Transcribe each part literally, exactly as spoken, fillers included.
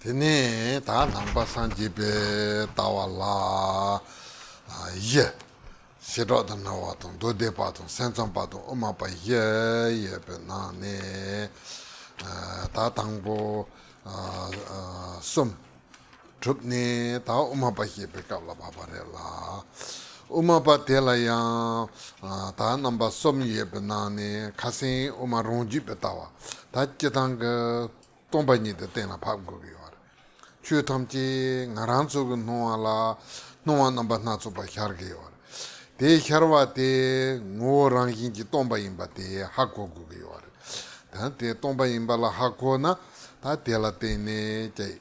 དེ་ནས་ད་ནང་པ་སངས་རྒྱས་པའི་ལྟ་བ་ལ་ཨ་བཞི། བྱེ་བྲག་ཏུ་སྨྲ་བ་དང་མདོ་སྡེ་པ་དང་སེམས་ཙམ་པ་དང་དབུ་མ་པ་བཞི་ཡོད་པའི་ནང་ནས་ཨ་ད་དང་པོ་ཨ་ཨ་གསུམ་གྲུབ་ནས་ད་དབུ་མ་པ་བཤད་པའི་སྐབས་ལ་བབ་པ་རེད་ལ། དབུ་མ་པ་དེ་ལ་ཡང་ཨ་ད་རྣམ་པ་གསུམ་ཡོད་པའི་ནང་ནས་ཁ་སང་དབུ་མ་རང་རྒྱུད་པའི་ལྟ་བ་ད་སྤྱིར་བཏང་གི་སྟོང་པ་ཉིད་དེ་གཏན་ལ་ཕབ་དགོས་ཀྱི་ཡོད་རེད། ཆོས་ཐམས་ཅད་ང་རང་ཚོ་གི་སྣང་བ་ལ་སྣང་བ་རྣམ་པ་སྣ་ཚོགས་པ་ཤར་གྱི་ཡོད་རེད། དེ་ཤར་བ་དེ་ངོ་བོ་རང་བཞིན་གྱིས་སྟོང་པ་ཡིན་པ་དེ་ཧ་གོ་དགོས་ཀྱི་ཡོད་རེད། ད་དེ་སྟོང་པ་ཡིན་པ་ལ་ཧ་གོ་ན་ད་དེ་ལ་བརྟེན་ནས་ཀྱི་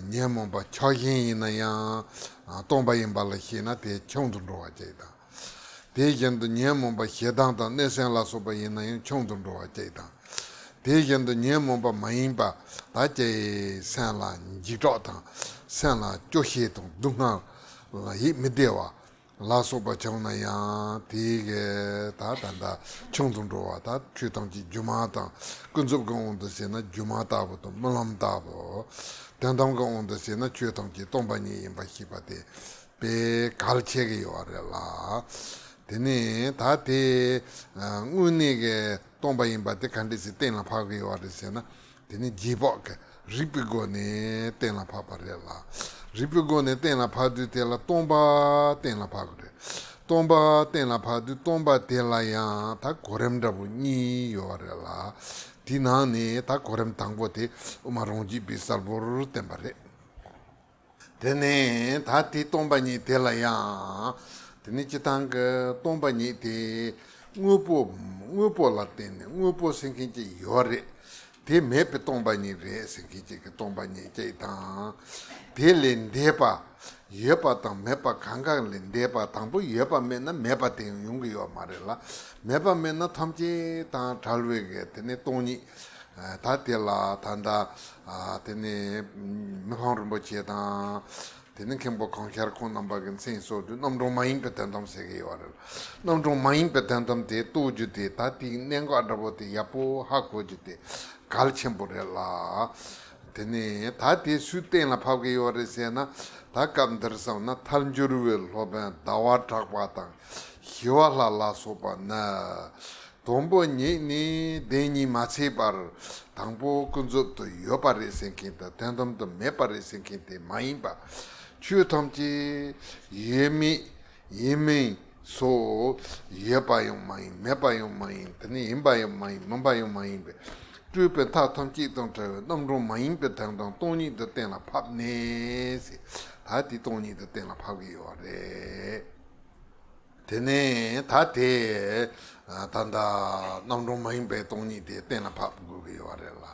ཉོན་མོངས་པ་ཆགས་ཞེན་ཡིན་ན་ཡང་སྟོང་པ་ཡིན་པ་ལ་ཤེས་ན་དེ་ཆུང་དུ་འགྲོ་བ་ཅིག་དང་། དེ་བཞིན་དུ་ཉོན་མོངས་པ་ཞེ་སྡང་དང་གནོད་སེམས་ལ་སོགས་པ་ཡིན་ན་ཡང་ཆུང་དུ་འགྲོ་བ་ཅིག་དང་། དེ་བཞིན་དུ་ཉོན་མོངས་པ་མ་ཡིན་པ་ད་ཅིག་སེམས་ལ་འཇིགས་སྐྲག་དང་སེམས་ལ་སྐྱོ་ཤས་དང་སྡུག་བསྔལ་ལ་ཡིད་མི་བདེ་བ་ལ་སོགས་པ་བྱུང་ན་ཡང་དེ་གི་ད་ད་ད་ཆུང་དུ་འགྲོ་བ་ད་ཆོས་ཐམས་ཅད་སྒྱུ་མ་དང་ཀུན་རྫོབ་ཀྱི་དབང་དུ་བྱས་ན་སྒྱུ་མ་ལྟ་བུ་དང་རྨི་ལམ་ལྟ་བུ། དོན་དམ་གྱི་དབང་དུ་བྱས་ན་ཆོས་ཐམས་ཅད་སྟོང་པ་ཉིད་ཡིན་པ་ཤེས་པ་དེ། པའི་གལ་ཆེ་གི་ཡོད་རེད་ལ། དེ་ནས་ད་དེ་དངོས་གནས་ཀྱི་སྟོང་པ་ཡིན་པ་དེ་ག་འདྲ་ཞིག་གཏན་ལ་ཕབ་གི་ཡོད་རེད་ཟེར་ན། དེ་ནི་རྗེས་དཔག་གི་རིགས་པའི་སྒོ་ནས་གཏན་ལ་ཕབ་པ་རེད་ལ། རིགས་པའི་སྒོ་ནས་གཏན་ལ་ཕབ་དུས་དེ་ལ་སྟོང་པ་གཏན་ལ་ཕབ་གི་རེད། སྟོང་པ་གཏན་ལ་ཕབ་དུས་སྟོང་པ་དེ་ལ་ཡང་ད་གོ་རིམ་འདྲ་པོ་གཉིས་ཡོད་རེད་ལ། དེའི་ནང་ནས་ད་གོ་རིམ་དང་པོ་དེ་དབུ་མ་རང་རྒྱུད་པས་གསལ་པོར་བསྟན་པ་རེད། དེ་ནས་ད་དེ་སྟོང་པ་ཉིད་དེ་ལ་ཡང་། དེ་ནི་སྤྱིར་བཏང་གི་སྟོང་པ་ཉིད་དེ་དངོས་པོ་དངོས་པོ་ལ་བརྟེན་ནས་དངོས་པོ་ཟེར་མཁན་ཅིག་ཡོད་རེད། དེ་མེད་པའི་སྟོང་པ་ཉིད་རེད་ཟེར་མཁན་ཅིག་གི་སྟོང་པ་ཉིད་ཅིག་དང་། དེ་ལས་འདས་པ་ཡོད་པ་དང་མེད་པ་གང་ག་ལས་འདས་པ་དང་པོ་ཡོད་པ་མེད་ན་མེད་པ་དེ་ཡོང་གི་ཡོད་མ་རེད་ལ། མེད་པ་མེད་ན་ཐམས་ཅད་དང་བྲལ་བའི་གི་དེ་ནི་སྟོང་ཉིད། ད་དེ་ལ་ད་ལྟ་དེ་ནི་མི་ཕམ་རིན་པོ་ཆེ་དང་། དེ་ནི་མཁན་པོ་གང་ཤར་ཁོང་རྣམ་པ་གི་མཚན་གསོལ་དུས་རྣམ་གྲངས་མ་ཡིན་པའི་དོན་དམ་ཟེར་གི་ཡོད་རེད། རྣམ་གྲངས་མ་ཡིན་པའི་དོན་དམ་དེ་རྟོགས་རྒྱུ་དེ་ད་དེའི་གནད་འགག་འདྲ་པོ་དེ་ཡག་པོ་ཧ་གོ་རྒྱུ་དེ་གལ་ཆེན་པོ་རེད་ལ། དེ་ནི་ད་དེ་སུས་གཏན་ལ་ཕབ་གི་ཡོད་རེད་ཟེར་ན། ད་སྐབས་འདིར་བསམ་ན་ཐལ་འགྱུར་བའི་སློབ་དཔོན་ཟླ་བ་གྲགས་པ་དང་ཞི་བ་ལྷ་ལ་སོགས་པ་ནི། དང་པོ་ཉིད་ནི་བདེན་གཉིས་མ་ཚད་པར་དང་པོ་ཀུན་རྫོབ་ཏུ་ཡོད་པ་རེད་ཟེར་མཁན་དང་དོན་དམ་དུ་མེད་པ་རེད་ཟེར་མཁན་དེ་མ་ཡིན་པ། ཆོས་ཐམས་ཅད་ཡོད་མེད་ཡིན་མིན་སོགས་ཡོད་པ་ཡང་མ་ཡིན་མེད་པ་ཡང་མ་ཡིན་དེ་ནི་ཡིན་པ་ཡང་མ་ཡིན་མིན་པ་ཡང་མ་ཡིན་པའི་སྤྲོས་པའི་མཐའ་ཐམས་ཅད་དང་བྲལ་བའི་རྣམ་གྲངས་མ་ཡིན་པའི་དོན་དམ་སྟོང་ཉིད་དུ་གཏན་ལ་ཕབ་ནས་ཟེར། ད་དེ་སྟོང་ཉིད་དུ་གཏན་ལ་ཕབ་ཀྱི་ཡོད་རེད། དེ་ནས་ད་དེ་ད་ལྟ་རྣམ་གྲངས་མ་ཡིན་པའི་སྟོང་ཉིད་དེ་གཏན་ལ་ཕབ་དགོས་ཀྱི་ཡོད་རེད་ལ།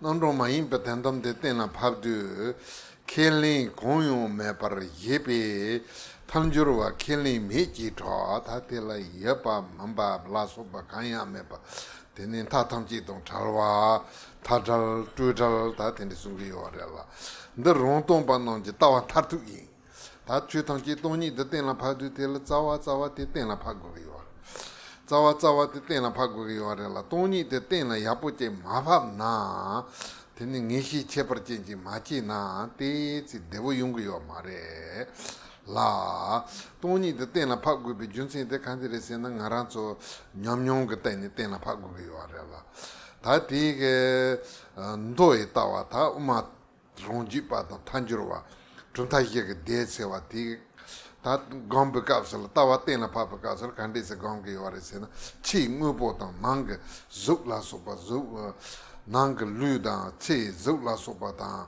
རྣམ་གྲངས་མ་ཡིན་པའི་དོན་དམ་དེ་གཏན་ལ་ཕབ་དུས་ཁས་ལེན་གང་ཡང་མེད་པར་བཞེད་པའི་ཐལ་འགྱུར་བ་ཁས་ལེན་མེད་ཀྱི་གྲགས་ད་དེ་ལ་ཡོད་པ་མིན་པ་ལ་སོགས་པ་གང་ཡང་མེད་པ་དེ་ནི་མཐའ་ཐམས་ཅད་དང་བྲལ་བ་མཐའ་བྲལ་སྤྲོས་བྲལ་ད་དེ་འདྲ་གསུང་གི་ཡོད་རེད་ལ། འདི་རང་སྟོང་པ་རྣམས་ཀྱི་ལྟ་བ་མཐར་ཐུག་ཡིན། ད་ཆོས་ཐམས་ཅད་སྟོང་ཉིད་དུ་གཏན་ལ་ཕབ་དུས་དེ་ལ་རྩ་བ་རྩ་བ་དེ་གཏན་ལ་ཕབ་དགོས་ཀྱི་ཡོད་རེད། རྩ་བ་རྩ་བ་དེ་གཏན་ལ་ཕབ་དགོས་ཀྱི་ཡོད་རེད་ལ་སྟོང་ཉིད་དེ་གཏན་ལ་ཡག་པོ་ཅིག་མ་ཕབ་ན། དེ་ནི་ངེས་ཤེས་ཁྱད་པར་ཅན་ཅིག་མ་སྐྱེས་ན་དེ་ཙི་བདེ་བོ་ཡོང་གི་ཡོད་མ་རེད་ལ། སྟོང་ཉིད་དེ་གཏན་ལ་ཕབ་དགོས་པའི་རྒྱུ་མཚན་དེ་ག་འདི་རེད་ཟེར་ན་ང་རང་ཚོ་ཉམས་མྱོང་གི་སྟེང་ནས་གཏན་ལ་ཕབ་དགོས་ཀྱི་ཡོད་རེད་ལ། ད་དེ་གི་མདོ་ཡི་ལྟ་བ་ད་དབུ་མ། རང་རྒྱུད་པ་དང་ཐལ་འགྱུར་བ། གྲུབ་མཐའ་བཞི་གི་སྡེ་ཟེར་བ་དེ། ད་སྒོམ་པའི་སྐབས་སུ་ལ་ལྟ་བ་གཏན་ལ་ཕབ་པའི་སྐབས་སུ་ལ་ག་འདྲས་སེ་སྒོམ་གི་ཡོད་རེད་ཟེར་ན་ཕྱིའི་དངོས་པོ་དང་ནང་གི་གཟུགས་ལ་སོགས་པ་གཟུགས། ནང་གི་ལུས་དང་ཕྱིའི་གཟུགས་ལ་སོགས་པ་དང་།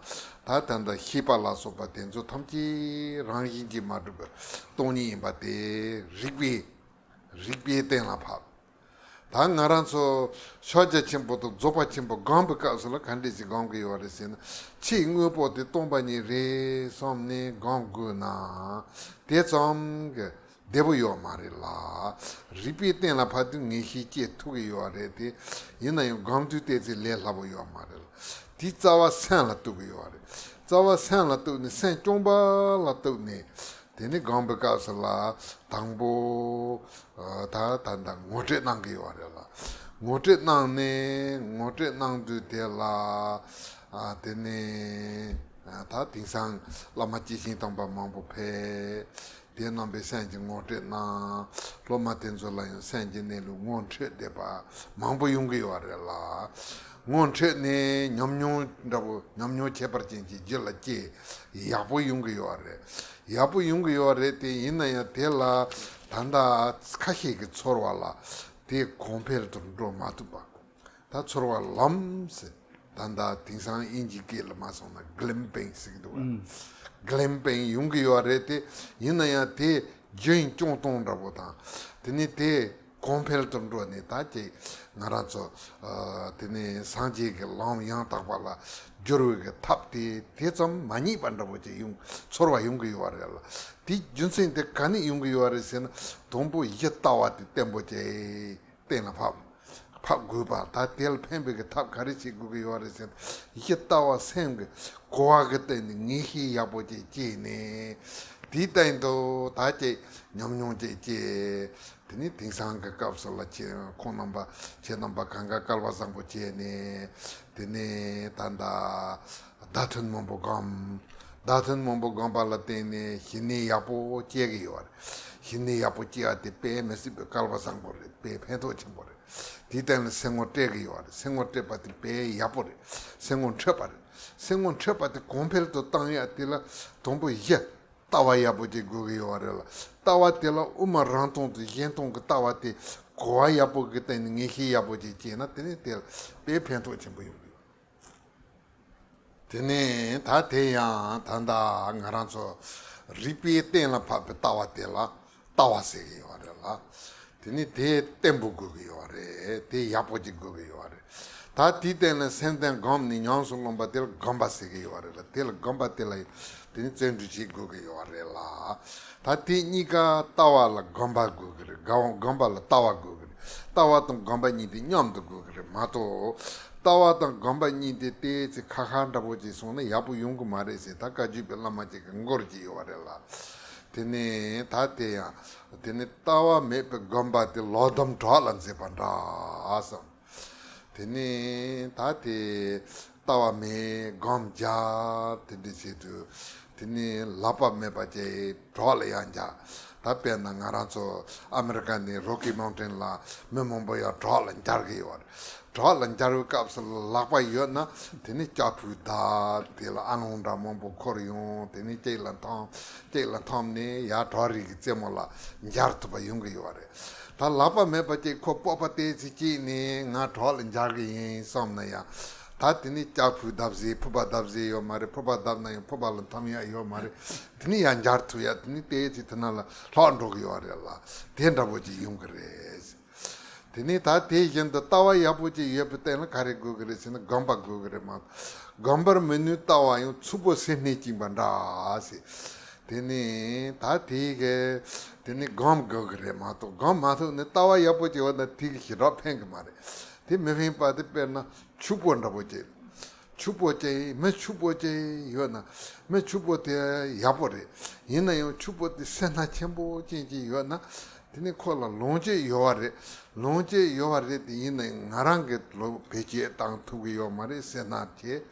ད་ད་ལྟ་ཤེས་པ་ལ་སོགས་པ་དེ་ཚོ་ཐམས་ཅད་རང་བཞིན་གྱིས་མ་གྲུབ་པའི་སྟོང་ཉིད་ཡིན་པ་དེ་རིགས་པས། རིགས་པས་གཏན་ལ་ཕབ། ད་ང་རང་ཚོ་ཕྱག་རྒྱ་ཆེན་པོ་དང་རྫོགས་པ་ཆེན་པོ་སྒོམ་པའི་སྐབས་སུ་ལ་ག་འདྲས་ཞིག་སྒོམ་གྱི་ཡོད་རེད་ཟེར་ན། ཕྱིའི་དངོས་པོ་དེ་སྟོང་པ་ཉིད་རེད་བསམ་ནས་སྒོམ་དགོས་ན། དེ་ཙམ་གྱིས་བདེ་པོ་ཡོད་མ་རེད་ལ། རིགས་པས་གཏན་ལ་ཕབ་དུས་ངེས་ཤེས་སྐྱེ་ཐུབ་ཀྱི་ཡོད་རེད་དེ། ཡིན་ན་ཡང་སྒོམ་དུས་ཏོག་ཙམ་ལས་སླ་པོ་ཡོད་མ་རེད་ལ། དེའི་རྩ་བ་སེམས་ལ་གཏུག་གི་ཡོད་རེད། རྩ་བ་སེམས་ལ་གཏུག་ནས་སེམས་རྐྱང་པ་ལ་གཏུག་ནས། དེ་ནི་སྒོམ་པའི་སྐབས་སུ་ལ་དང་པོ་ད་ད་ད་ངོ་སྤྲོད་གནང་གི་ཡོད་རེད་ལ། ངོ་སྤྲོད་གནང་ནས་ངོ་སྤྲོད་གནང་དུས་དེ་ལ་ ཨ་དེ་ནས་ཨ་ད་དེང་སང་བླ་མ་སྐྱེས་ཆེན་དམ་པ་མང་པོ་ཕེབས། དེ་རྣམ་པའི་སེམས་ཀྱི་ངོ་སྤྲོད་གནང་། སློབ་མ་དེ་ཚོ་ལ་ཡང་སེམས་ཀྱི་གནས་ལུགས་ངོ་འཕྲོད་བསྡད་པ་མང་པོ་ཡོང་གི་ཡོད་རེད་ལ། ངོ་འཕྲོད་ནས་ཉམས་མྱོང་འདྲ་པོ་ཉམས་མྱོང་ཁྱད་པར་ཅན་གྱི་རྒྱུད་ལ་སྐྱེས། ཡག་པོ་ཡོང་གི་ཡོད་རེད། ཡག་པོ་ཡོང་གི་ཡོད་རེད་དེ། ཡིན་ན་ཡང་དེ་ལ་ད་ལྟ་ཁ་ཤས་ཀྱི་ཚོར་བ་ལ་དེ་གོང་འཕེལ་དུ་འགྲོ་མ་ཐུབ་པ། ད་ཚོར་བ་ལམ་སེ། ད་ལྟ་དེང་སང་དབྱིན་ཇིའི་སྐད་ལ་མ་སོང་ན་གླིམ་པིང་ཟེར་གྱི་འདུག་བ། གླིམ་པིང་ཡོང་གི་ཡོད་རེད་དེ། ཡིན་ན་ཡང་དེ་རྒྱུན་སྐྱོང་གཏོང་འདྲ་པོ་དང་། དེ་ནི་དེ་གོང་འཕེལ་དུ་འགྲོ་ནས། ད་ཅིག་ང་རང་ཚོ་ཨ་དེ་ནི་སངས་རྒྱས་ཀྱི་ལམ་ཡང་དག་པ་ལ་བསྒྱུར་བའི་གི་ཐབས་དེ་དེ་ཙམ་མ་རྙེད་པ་འདྲ་པོ་ཅིག་ཡོང་ཚོར་བ་ཡོང་གི་ཡོད་རེད་ལ། དེ་རྒྱུ་མཚན་དེ་ག་ནས་ཡོང་གི་ཡོད་རེད་ཟེར་ན། དང་པོ་གཞི་ལྟ་བ་དེ་བརྟན་པོ་བྱས། གཏན་ལ་ཕབ། ཕབ་དགོས་པ། ད་དེ་ལ་ཕན་པའི་གི་ཐབས་ག་རེ་བྱེད་དགོས་ཀྱི་ཡོད་རེད་ཟེར་ན། གཞི་ལྟ་བ་སེམས་ཀྱི་གོ་བ་གི་སྟེང་ནས་ངེས་ཤེས་ཡག་པོ་ཅིག་སྐྱེས་ནས། དེའི་སྟེང་དུ་ད་ཅིག་ཉམས་མྱོང་ཅིག་སྐྱེས། དེ་ནི་དེང་སང་གི་སྐབས་སུ་ལ་ཁྱེད་ཁོང་རྣམ་པ་ཁྱེད་རྣམ་པ་གང་ག་སྐལ་བ་བཟང་པོ་བྱས་ནས། དེ་ནི་ད་ལྟ་བརྡ་དོན་མང་པོ་སྒོམ། བརྡ་དོན་མང་པོ་སྒོམ་པ་ལ་བརྟེན་ནས་ཞི་གནས་ཡག་པོ་སྐྱེ་གི་ཡོད་རེད། ཞི་གནས་ཡག་པོ་སྐྱེ་བ་དེ་དཔེ་མི་སྲིད་པའི་སྐལ་བ་བཟང་པོ་རེད། དཔེ་ཕན་ཐོགས་ཆེན་པོ་རེད། དེའི་སྟེང་ལ་སེམས་ངོ་སྤྲད་གི་ཡོད་རེད། སེམས་ངོ་སྤྲད་པ་དེ་དཔེ་ཡག་པོ་རེད། སེམས་ངོ་འཕྲོད་པ་རེད། སེམས་ངོ་འཕྲོད་པ་དེ་གོང་འཕེལ་དུ་བཏང་ཡ་དེ་ལ་དང་པོ་གཞི་ལྟ་བ་ཡག་པོ་ཅིག་དགོས་གི་ཡོད་རེད་ལ། ལྟ་བ་དེ་ལ་དབུ་མ་རང་སྟོང་དང་གཞན་སྟོང་གི་ལྟ་བ་དེ་གོ་བ་ཡག་པོ་གི་སྟེང་ནས་ངེས་ཤེས་ཡག་པོ་ཅིག་སྐྱེས་ན། དེ་ནི་དེ་ལ་དཔེ་ཕན་ཐོགས་ཆེན་པོ་ཡོང་གི་ཡོད། དེ་ནས་ད་དེ་ཡང་ད་ལྟ་ང་རང་ཚོ་རིག་པའི་གཏན་ལ་ཕབ་པའི་ལྟ་བ་དེ་ལ་ལྟ་བ་ཟེར་གི་ཡོད་རེད་ལ། དེ་ནི་དེ་བརྟན་པོ་དགོས་གི་ཡོད་རེད། དེ་ཡག་པོ་ཅིག་དགོས་གི་ཡོད་རེད། ད་དེའི་སྟེང་ནས་སེམས་གཏིང་སྒོམ་ནས་ཉམས་སུ་བླངས་པ་དེ་ལ་སྒོམ་པ་ཟེར་གི་ཡོད་རེད་ལ། དེ་ལ་སྒོམ་པ་དེ་ལ་དེ་ནི་བརྩོན་འགྲུས་བྱེད་དགོས་གི་ཡོད་རེད་ལ། ད་དེ་གཉིས་ཀ་ལྟ་བ་ལ་སྒོམ་པ་དགོས་གི་རེད། སྒོམ་སྒོམ་པ་ལ་ལྟ་བ་དགོས་གི་རེད། ལྟ་བ་དང་སྒོམ་པ་གཉིས་དེ་མཉམ་དུ་དགོས་གི་རེད་མ་གཏོགས། ལྟ་བ་དང་སྒོམ་པ་གཉིས་དེ་ཏོག་ཙམ་ཁ་ཁ་འདྲ་པོ་ཅིག་སོང་ན་ཡག་པོ་ཡོང་གི་མ་རེད་ཟེར། ད་བཀའ་བརྒྱུད་པའི་བླ་མ་ཅིག་གི་མགུར་ཅིག་ཡོད་རེད་ལ། དེ་ནས་ད་དེ་ཡང་དེ་ནི་ལྟ་བ་མེད་པའི་སྒོམ་པ་དེ་ལོག་སྡོམ་གྲོགས་ལ་འཛེགས་པ་འདྲ་བསམ། དེ་ནས་ད་དེ་ལྟ་བ་མེད་སྒོམ་རྒྱག་དེ་འདྲ་བྱེད་དུས། དེ་ནས་ལག་པ་མེད་པ་ཅིག་གྲོགས་ལ་ཡང་རྒྱག། ད་དཔེར་ན་ང་རང་ཚོ་ཨ་མི་རི་ཀ་ནས་རོ་ཀི་མའུན་ཊེན་ལ་མི་མང་པོ་ཡང་གྲོགས་ལ་འབྱར་གི་ཡོད་རེད། གྲོགས་ལ་འབྱར་བའི་སྐབས་སུ་ལག་པ་ཡོད་ན་དེ་ནས་ལྕགས་ཕུར་བརྡབས། དེ་ལ་ཨ་ལོང་འདྲ་མང་པོ་འཁོར་ཡོང་། དེ་ནས་གཅིག་ལ་འཐམ། གཅིག་ལ་འཐམ་ནས་ཡར་གྲོགས་རིགས་ཀྱི་རྩེ་མོ་ལ་འབྱར་ཐུབ་པ་ཡོང་གི་ཡོད་རེད། ད་ལག་པ་མེད་པ་ཅིག་ཁོ་སྤོབས་པ་ཏོག་ཙམ་སྐྱེས་ནས་ང་གྲོགས་ལ་འབྱར་གི་ཡིན་བསམ་ན་ཡང་། ད་དེ་ནི་ལྕགས་ཕུར་བརྡབ་ཟེར་ཕུར་པ་བརྡབ་ཟེར་ཡོད་མ་རེད། ཕུར་པ་བརྡབ་ན་ཡང་ཕུར་པ་ལ་འཐམ་ཡག་ཡོད་མ་རེད། དེ་ནི་ཡང་འབྱར་ཐུབ་ཡག་དེ་ནི་ཏོག་ཙམ་དེ་ན་ལ་ལྷག་འགྲོ་གི་ཡོད་རེད་ལ། དེ་འདྲ་པོ་ཅིག་ཡོང་གི་རེད། དེ་ནས་ད་དེ་བཞིན་དུ་ལྟ་བ་ཡག་པོ་ཅིག་ཡོད་པའི་སྟེང་ལ་ག་རེ་དགོས་ཀྱི་རེད་ཟེར་ན་སྒོམ་པ་དགོས་ཀྱི་རེད་མ་གཏོགས། སྒོམ་པར་མི་ནུས་ལྟ་བ་ཡང་མཚུར་ཕུ་སེར་སྣས་བཅིངས་པ་འདྲ་ཟེར། དེ་ནས་ད་དེ་གི་དེ་ནས་སྒོམ་དགོས་ཀྱི་རེད་མ་གཏོགས། སྒོམ་མ་ཐུབ་ནས་ལྟ་བ་ཡག་པོ་ཅིག་ཡོད་ན་དེ་གི་ཞེ་དྲག་ཕན་གི་མ་རེད། དེ་མི་ཕན་པ་དེ་དཔེར་ན་ཕྱུག་པོ་འདྲ་པོ་ཅིག་ཕྱུག་པོ་ཅིག་མི་ཕྱུག་པོ་ཅིག་ཡོད་ན། མི་ཕྱུག་པོ་དེ་ཡག་པོ་རེད། ཡིན་ན་ཡང་ཕྱུག་པོ་དེ་སེར་སྣ་ཆེན་པོ་ཅན་ཅིག་ཡོད་ན། དེ་ནི་ཁོ་ལ་ལོངས་སྤྱོད་ཡོད་པ་རེད། ལོངས་སྤྱོད་ཡོད་པ་རེད་དེ། ཡིན་ན་ཡང་ང་རང་གི་ལོ་བེད་སྤྱོད་བཏང་ཐུབ་ཀྱི་ཡོད་མ་རེད། སེར་སྣ་ཆེ།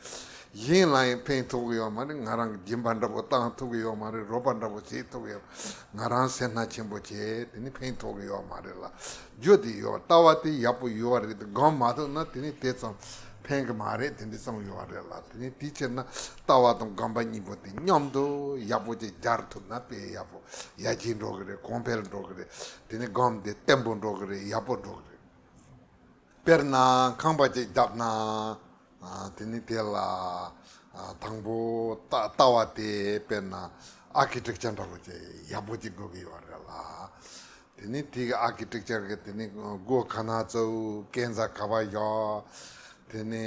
གཞན་ལ་ཡང་ཕན་ཐོགས་ཀྱི་ཡོད་མ་རེད། ང་རང་གི་སྦྱིན་པ་འདྲ་པོ་བཏང་ཐུབ་ཀྱི་ཡོད་མ་རེད། རོགས་པ་འདྲ་པོ་བྱེད་ཐུབ་ཀྱི་ཡོད། ང་རང་སེར་སྣ་ཆེན་པོ་བྱས་དེ་ནི་ཕན་ཐོགས་ཀྱི་ཡོད་མ་རེད་ལ། རྒྱུ་དེ་ཡོད། ལྟ་བ་དེ་ཡག་པོ་ཡོད་པ་རེད་དེ། སྒོམ་མ་ཐུབ་ན་དེ་ནི་དེ་ཙམ་ཕན་གི་མ་རེད། དེ་འདྲ་ཙམ་ཡོད་པ་རེད་ལ། དེ་ནི་དེའི་ཕྱིར་ན་ལྟ་བ་དང་སྒོམ་པ་གཉིས་པོ་དེ་མཉམ་དུ་ཡག་པོ་ཅིག་སྦྱར་ཐུབ་ན་དཔེ་ཡག་པོ་ཡར་རྒྱས་འགྲོ་གི་རེད། གོང་འཕེལ་འགྲོ་གི་རེད། དེ་ནི་སྒོམ་དེ་བརྟན་པོ་འགྲོ་གི་རེད། ཡག་པོ་འགྲོ་གི་རེད། དཔེར་ན་ཁང་པ་ཅིག་བརྒྱབ་ན། ཨ། དེ་ནི་དེ་ལ། ཨ། དང་པོ་ལྟ་ལྟ་བ་དེ་དཔེར་ན་ཨར་ཀི་ཊེག་ཅར་འདྲ་པོ་ཅིག་ཡག་པོ་ཅིག་དགོས་ཀྱི་ཡོད་རེད་ལ། དེ་ནི་དེ་གི་ཨར་ཀི་ཊེག་ཅར་གི་དེ་ནི་སྒོ་ག་ན་བཙུགས། གན་ས་ག་པར་བཞག། དེ་ནི་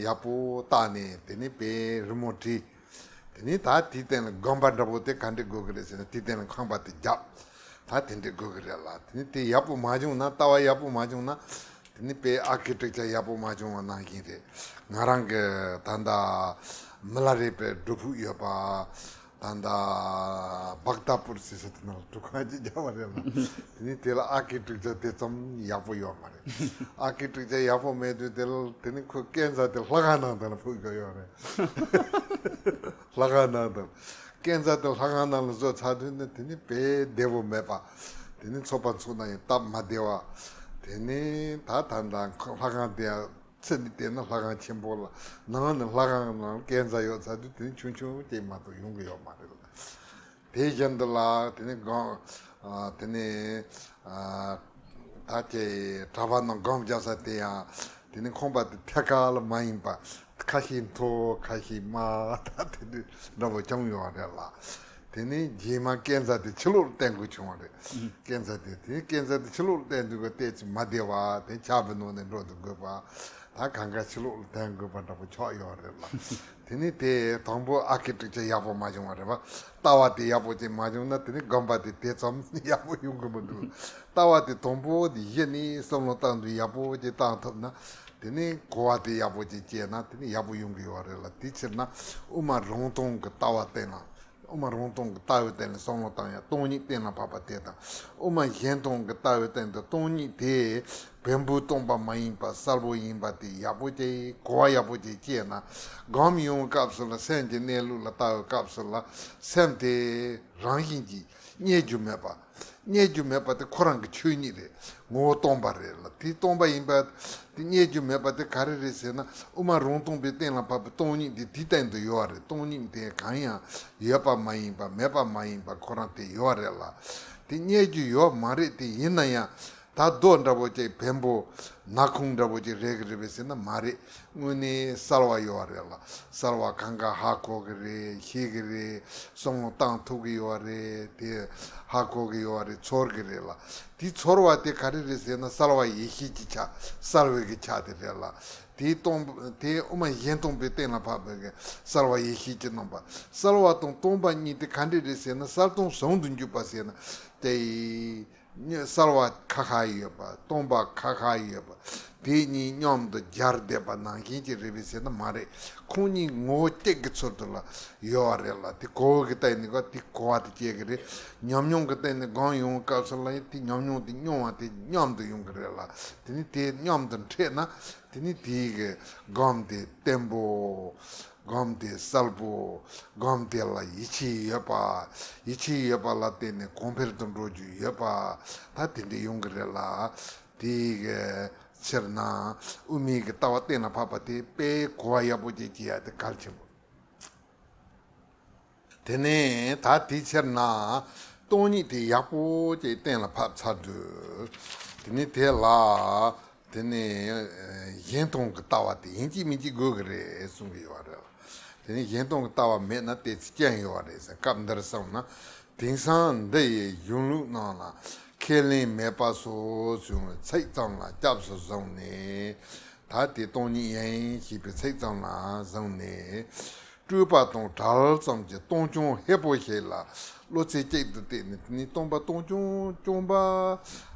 ཡག་པོ་བལྟས་ནས་དེ་ནི་དཔེ་རི་མོ་བྲིས། དེ་ནི་ད་དེའི་སྟེང་ལ་སྒོམ་པ་འདྲ་པོ་དེ་ག་འདྲ་དགོས་ཀྱི་རེད་ཟེར་ན། དེའི་སྟེང་ལ་ཁང་པ་དེ་བརྒྱབ། ད་དེ་འདྲ་དགོས་ཀྱི་རེད་ལ། དེ་ནི་དེ་ཡག་པོ་མ་བྱུང་ན། ལྟ་བ་ཡག་པོ་མ་བྱུང་ན། དེ་ནི་དཔེ་ཨར་ཀི་ཊེག་ཅར་ཡག་པོ་མ་བྱུང་བ་ནང་བཞིན་རེད། ང་རང་གི་ད་ལྟ་མི་ལ་རས་པའི་སྒྲུབ་ཕུག་ཡོད་པ། ད་ལྟ་བག་ཏ་པུར་ཟེར་ས་དེ་ནང་ལ་སྒྲུབ་ཁང་ཅིག་བརྒྱབ་པ་རེད་ལ། དེ་ནས་དེ་ལ་ཨ་ཀི་གྲུབ་ཆ་དེ་ཙམ་ཡག་པོ་ཡོད་མ་རེད། ཨ་ཀི་གྲུབ་ཆ་ཡག་པོ་མེད་དུས་དེ་ལ་དེ་ནས་ཁོས་སྐས་འཛེག་དེ་ལྷ་ཁང་ནང་དེ་ལ་ཕུག་དགོས་ཡོད་རེད། ལྷ་ཁང་ནང་དེ་ལ་སྐས་འཛེག་དེ་ལྷ་ཁང་ནང་ལ་བཟོས་ཚར་དུས་ནི་དེ་ནི་དཔེ་བདེ་པོ་མེད་པ། དེ་ནི་ཚོགས་པ་ཚུགས་ན་ཡང་སྟབས་མ་བདེ་བ། དེ་ནི་ད་ད་ལྟ་ལྷ་ཁང་དེ་ཕྱི་ནས་བལྟས་ན་ལྷ་ཁང་ཆེན་པོ་ལ། ནང་ནས་ལྷ་ཁང་ནང་སྐས་འཛེག་ཡོད་ཚར་དུས་དེ་ནི་ཆུང་ཆུང་ཅིག་མ་གཏོགས་ཡོང་གི་ཡོད་མ་རེད་ལ། དེ་བཞིན་དུ་ལ་དེ་ནི་སྒོམ། ཨ། དེ་ནི། ཨ། ད་ཀྱེ་གྲྭ་པ་རྣམས་སྒོམ་རྒྱག་ས་དེ་ཡང་དེ་ནི་ཁང་པ་དེ་ཐད་ཀར་ལ་མ་ཡིན་པ། ཁ་ཤས་མཐོ་ཁ་ཤས་དམའ་ད་དེ་འདྲ་འདྲ་པོ་བྱུང་ཡོད་རེད་ལ། དེ་ནི་རྗེས་མ་སྐས་འཛེག་དེ་ཕྱི་ལོགས་ལ་བསྟན་དགོས་བྱུང་བ་རེད། སྐས་འཛེག་དེ་དེ་སྐས་འཛེག་དེ་ཕྱི་ལོགས་ལ་བསྟན་དུས་ཀ་ཏོག་ཙམ་མ་བདེ་བ་དེ་ཆར་པའི་ནང་ནས་འགྲོ་དུ་དགོས་པ། ད་གང་ག་ཕྱི་ལོགས་ལ་བསྟན་དགོས་པ་འདྲ་པོ་ཆགས་ཡོད་རེད་ལ། དེ་ནི་དེ་དང་པོ་ཨ་ཀི་གྲུབ་ཆ་ཡག་པོ་མ་བྱུང་བ་རེད་པ། ལྟ་བ་དེ་ཡག་པོ་ཅིག་མ་བྱུང་ན་དེ་ནི་སྒོམ་པ་དེ་དེ་ཙམ་ཡག་པོ་ཡོང་གི་མི་འདུག་ལྟ་བ་དེ་དང་པོ་དེ་གཞི་ནས་བསམ་བློ་བཏང་དུས་ཡག་པོ་ཅིག་བཏང་ཐུབ་ན། དེ་ནི་གོ་བ་དེ་ཡག་པོ་ཅིག་སྐྱེས་ན་དེ་ནི་ཡག་པོ་ཡོང་གི་ཡོད་རེད་ལ། དེའི་ཕྱིར་ན་དབུ་མ་རང་སྟོང་གི་ལྟ་བ་བསྟན་ན། དབུ་མ་རང་སྟོང་གི་ལྟ་བའི་སྟེང་ལ་བསམ་བློ་བཏང་ཡང་སྟོང་ཉིད་གཏན་ལ་ཕབ་པ་དེ་དང་། དབུ་མ་གཞན་སྟོང་གི་ལྟ་བའི་སྟེང་དུ་སྟོང་ཉིད་དེ་བེམ་པོས་སྟོང་པ་མ་ཡིན་པ་གསལ་པོ་ཡིན་པ་དེ་ཡག་པོ་ཅིག་གོ་བ་ཡག་པོ་ཅིག་སྐྱེས་ན། སྒོམ་ཡོང་བའི་སྐབས་སུ་ལ་སེམས་ཀྱི་གནས་ལུགས་ལ་ལྟ་བའི་སྐབས་སུ་ལ་སེམས་དེ་རང་བཞིན་གྱིས་རྙེད་རྒྱུ་མེད་པ། རྙེད་རྒྱུ་མེད་པ་དེ་ཁོ་རང་གི་ཆོས་ཉིད་རེད། ངོ་བོ་སྟོང་པ་རེད་ལ། དེ་སྟོང་པ་ཡིན་པ་དེ་རྙེད་རྒྱུ་མེད་པ་དེ་ག་རེ་རེད་ཟེར་ན། དབུ་མ་རང་སྟོང་པའི་གཏན་ལ་ཕབ་པའི་སྟོང་ཉིད་དེ་དེའི་སྟེང་དུ་ཡོད་རེད། སྟོང་ཉིད་དེ་གང་ཡང་ཡོད་པ་མ་ཡིན་པ། མེད་པ་མ་ཡིན་པ་ཁོ་རང་དེ་ཡོད་རེད་ལ། དེ་རྙེད་རྒྱུ་ཡོད་མ་རེད། དེ་ཡིན་ན་ཡང་ད་རྡོ་འདྲ་པོ་ཅིག་བེམ་པོ་ནག་ཁུང་འདྲ་པོ་ཅིག་རེད་གི་རེད་པས་ཟེར་ན་མ་རེད། དངོས་གནས་གསལ་བ་ཡོད་རེད་ལ། གསལ་བ་གང་ག་ཧ་གོ་གི་རེད། ཤེས་གི་རེད། བསམ་བློ་བཏང་ཐུབ་གི་ཡོད་རེད། དེ་ཧ་གོ་གི་ཡོད་རེད། ཚོར་གི་རེད་ལ། དེ་ཚོར་བ་དེ་ག་རེ་རེད་ཟེར་ན་གསལ་བ་ཡེ་ཤེས་ཀྱི་ཆ། གསལ་བའི་གི་ཆ་དེ་རེད་ལ། དེ་སྟོང་དེ་དབུ་མ་གཞན་སྟོང་པའི་གཏན་ལ་ཕབ་པའི་གི་གསལ་བ་ཡེ་ཤེས་ཀྱི་རྣམ་པ། གསལ་བ་དང་སྟོང་པ་གཉིས་དེ་ག་འདྲ་རེད་ཟེར་ན། གསལ་སྟོང་ཟུང་དུ་འཇུག་པ་ཟེར་ན་དེ། གསལ་བ་ཁ་ཁ་ཡོད་པ། སྟོང་པ་ཁ་ཁ་ཡོད་པ། དེ་གཉིས་མཉམ་དུ་སྦྱར་བསྡད་པ་ནང་བཞིན་གྱི་རེད་པས་ཟེར་ན་མ་རེད། ཁོང་གཉིས་ངོ་བོ་གཅིག་གི་ཚུལ་དུ་ལ་ཡོད་པ་རེད་ལ། དེ་གོ་བ་གི་སྟེང་ནས་ག་དེ་གོ་བ་དེ་སྐྱེ་གི་རེད། ཉམས་མྱོང་གི་སྟེང་ནས་སྒོམ་ཡོང་སྐབས་སུ་ལ་ཡང་དེ་ཉམས་མྱོང་དེ་མྱོང་བ་དེ་མཉམ་དུ་ཡོང་གི་རེད་ལ། དེ་ནི་དེ་མཉམ་དུ་འཕྲད་ན་དེ་ནི་དེའི་གི་སྒོམ་དེ་བརྟན་པོ། སྒོམ་དེ་གསལ་པོ། སྒོམ་དེ་ལ་ཡིད་ཆེས་ཡོད་པ། ཡིད་ཆེས་ཡོད་པ་ལ་བརྟེན་ནས་གོང་འཕེལ་དུ་འགྲོ་རྒྱུ་ཡོད་པ། ད་དེ་འདྲ་ཡོང་གི་རེད་ལ། དེའི་གི་ཕྱིར་ན་དབུ་མའི་གི་ལྟ་བ་གཏན་ལ་ཕབ་པ་དེ་དཔེ་གོ་བ་ཡག་པོ་ཅིག་སྐྱེ་ཡ་དེ་གལ་ཆེན་པོ། དེ་ནས་ད་དེའི་ཕྱིར་ན་སྟོང་ཉིད་དེ་ཡག་པོ་ཅིག་གཏན་ལ་ཕབ་ཚར་དུས། དེ་ནས་དེ་ལ། དེ་ནས་གཞན་སྟོང་གི་ལྟ་བ་དེ་ཡིན་གཅིག་མིན་གཅིག་དགོས་ཀྱི་རེད་གསུང་གི་ཡོད་རེད། དེ་ནས་གཞན་སྟོང་གི་ལྟ་བ་མེད་ན་དེ་ཚེ་སྐྱོན་ཡོད་རེད་ཟེར། སྐབས་འདིར་བསམ་ན། དེང་སང་འདི་ཡི་གཞུང་ལུགས་རྣམས་ལ་ཁས་ལེན་མེད་པ་སོགས་བྱུང་བའི་ཚིག་ཙམ་ལ་སྐྱབས་སུ་བཟུང་ནས། ད་དེ་སྟོང་ཉིད་ཡིན་ཞེས་པའི་ཚིག་ཙམ་ལ་བཟུང་ནས། སྤྲོས་པ་དང་བྲལ་ཙམ་གྱི་སྟོང་རྐྱང་ཧྲིལ་པོ་ཞིག་ལ་བློ་རྩེ་གཅིག་ཏུ་གཏད་ནས། དེ་ནི་སྟོང་པ་སྟོང་རྐྱང་རྐྱང་པ།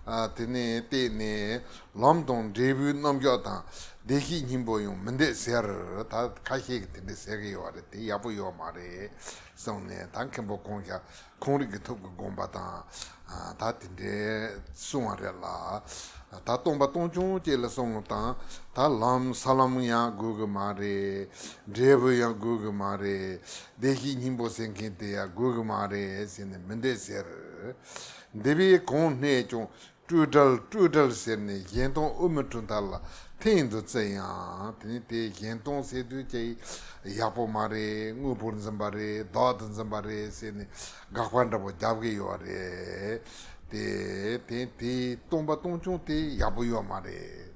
ཨ། དེ་ནས་གཏད་ནས་ལམ་དང་འབྲས་བུའི་རྣམ་གཞག་དང་བདེ་གཤེགས་སྙིང་པོ་ཡང་མི་འདོད་ཟེར། ད་ཁ་ཤས་ཀྱིས་དེ་འདྲ་ཟེར་གྱི་ཡོད་རེད། དེ་ཡག་པོ་ཡོད་མ་རེད་གསུངས་ནས། ད་མཁན་པོ་གོང་ཤར་ཁོང་རིག་གི་ཐུགས་ཀྱི་དགོངས་པ་དང་། ཨ། ད་དེ་འདྲའི་གསུང་བ་རེད་ལ། ད་སྟོང་པ་སྟོང་རྐྱང་ཅིག་ལ་བསམ་བློ་བཏང་། ད་ལམ་ས་ལམ་ཡང་དགོས་གི་མ་རེད། འབྲས་བུ་ཡང་དགོས་གི་མ་རེད། བདེ་གཤེགས་སྙིང་པོ་ཟེར་མཁན་དེ་ཡང་དགོས་གི་མ་རེད་ཟེར་ནས་མི་འདོད་ཟེར། འདི་པས་གང་སྨྲས་ཀྱང་སྤྲོས་བྲལ་སྤྲོས་བྲལ་ཟེར་ནས་གཞན་སྟོང་དབུ་མའི་གྲུབ་མཐའ་ལ་ཐེངས་འདི་བརྩི་ཡང་། དེ་ནི་དེ་གཞན་སྟོང་ཟེར་དུས་ཀྱི་ཡག་པོ་མ་རེད། དངོས་པོར་འཛིན་པ་རེད། བདག་ཏུ་འཛིན་པ་རེད་ཟེར་ནས་དགག་པ་འདྲ་པོ་རྒྱབ་གི་ཡོད་རེད། དེ་དེ་དེ་སྟོང་པ་སྟོང་རྐྱང་དེ་ཡག་པོ་ཡོད་མ་རེད།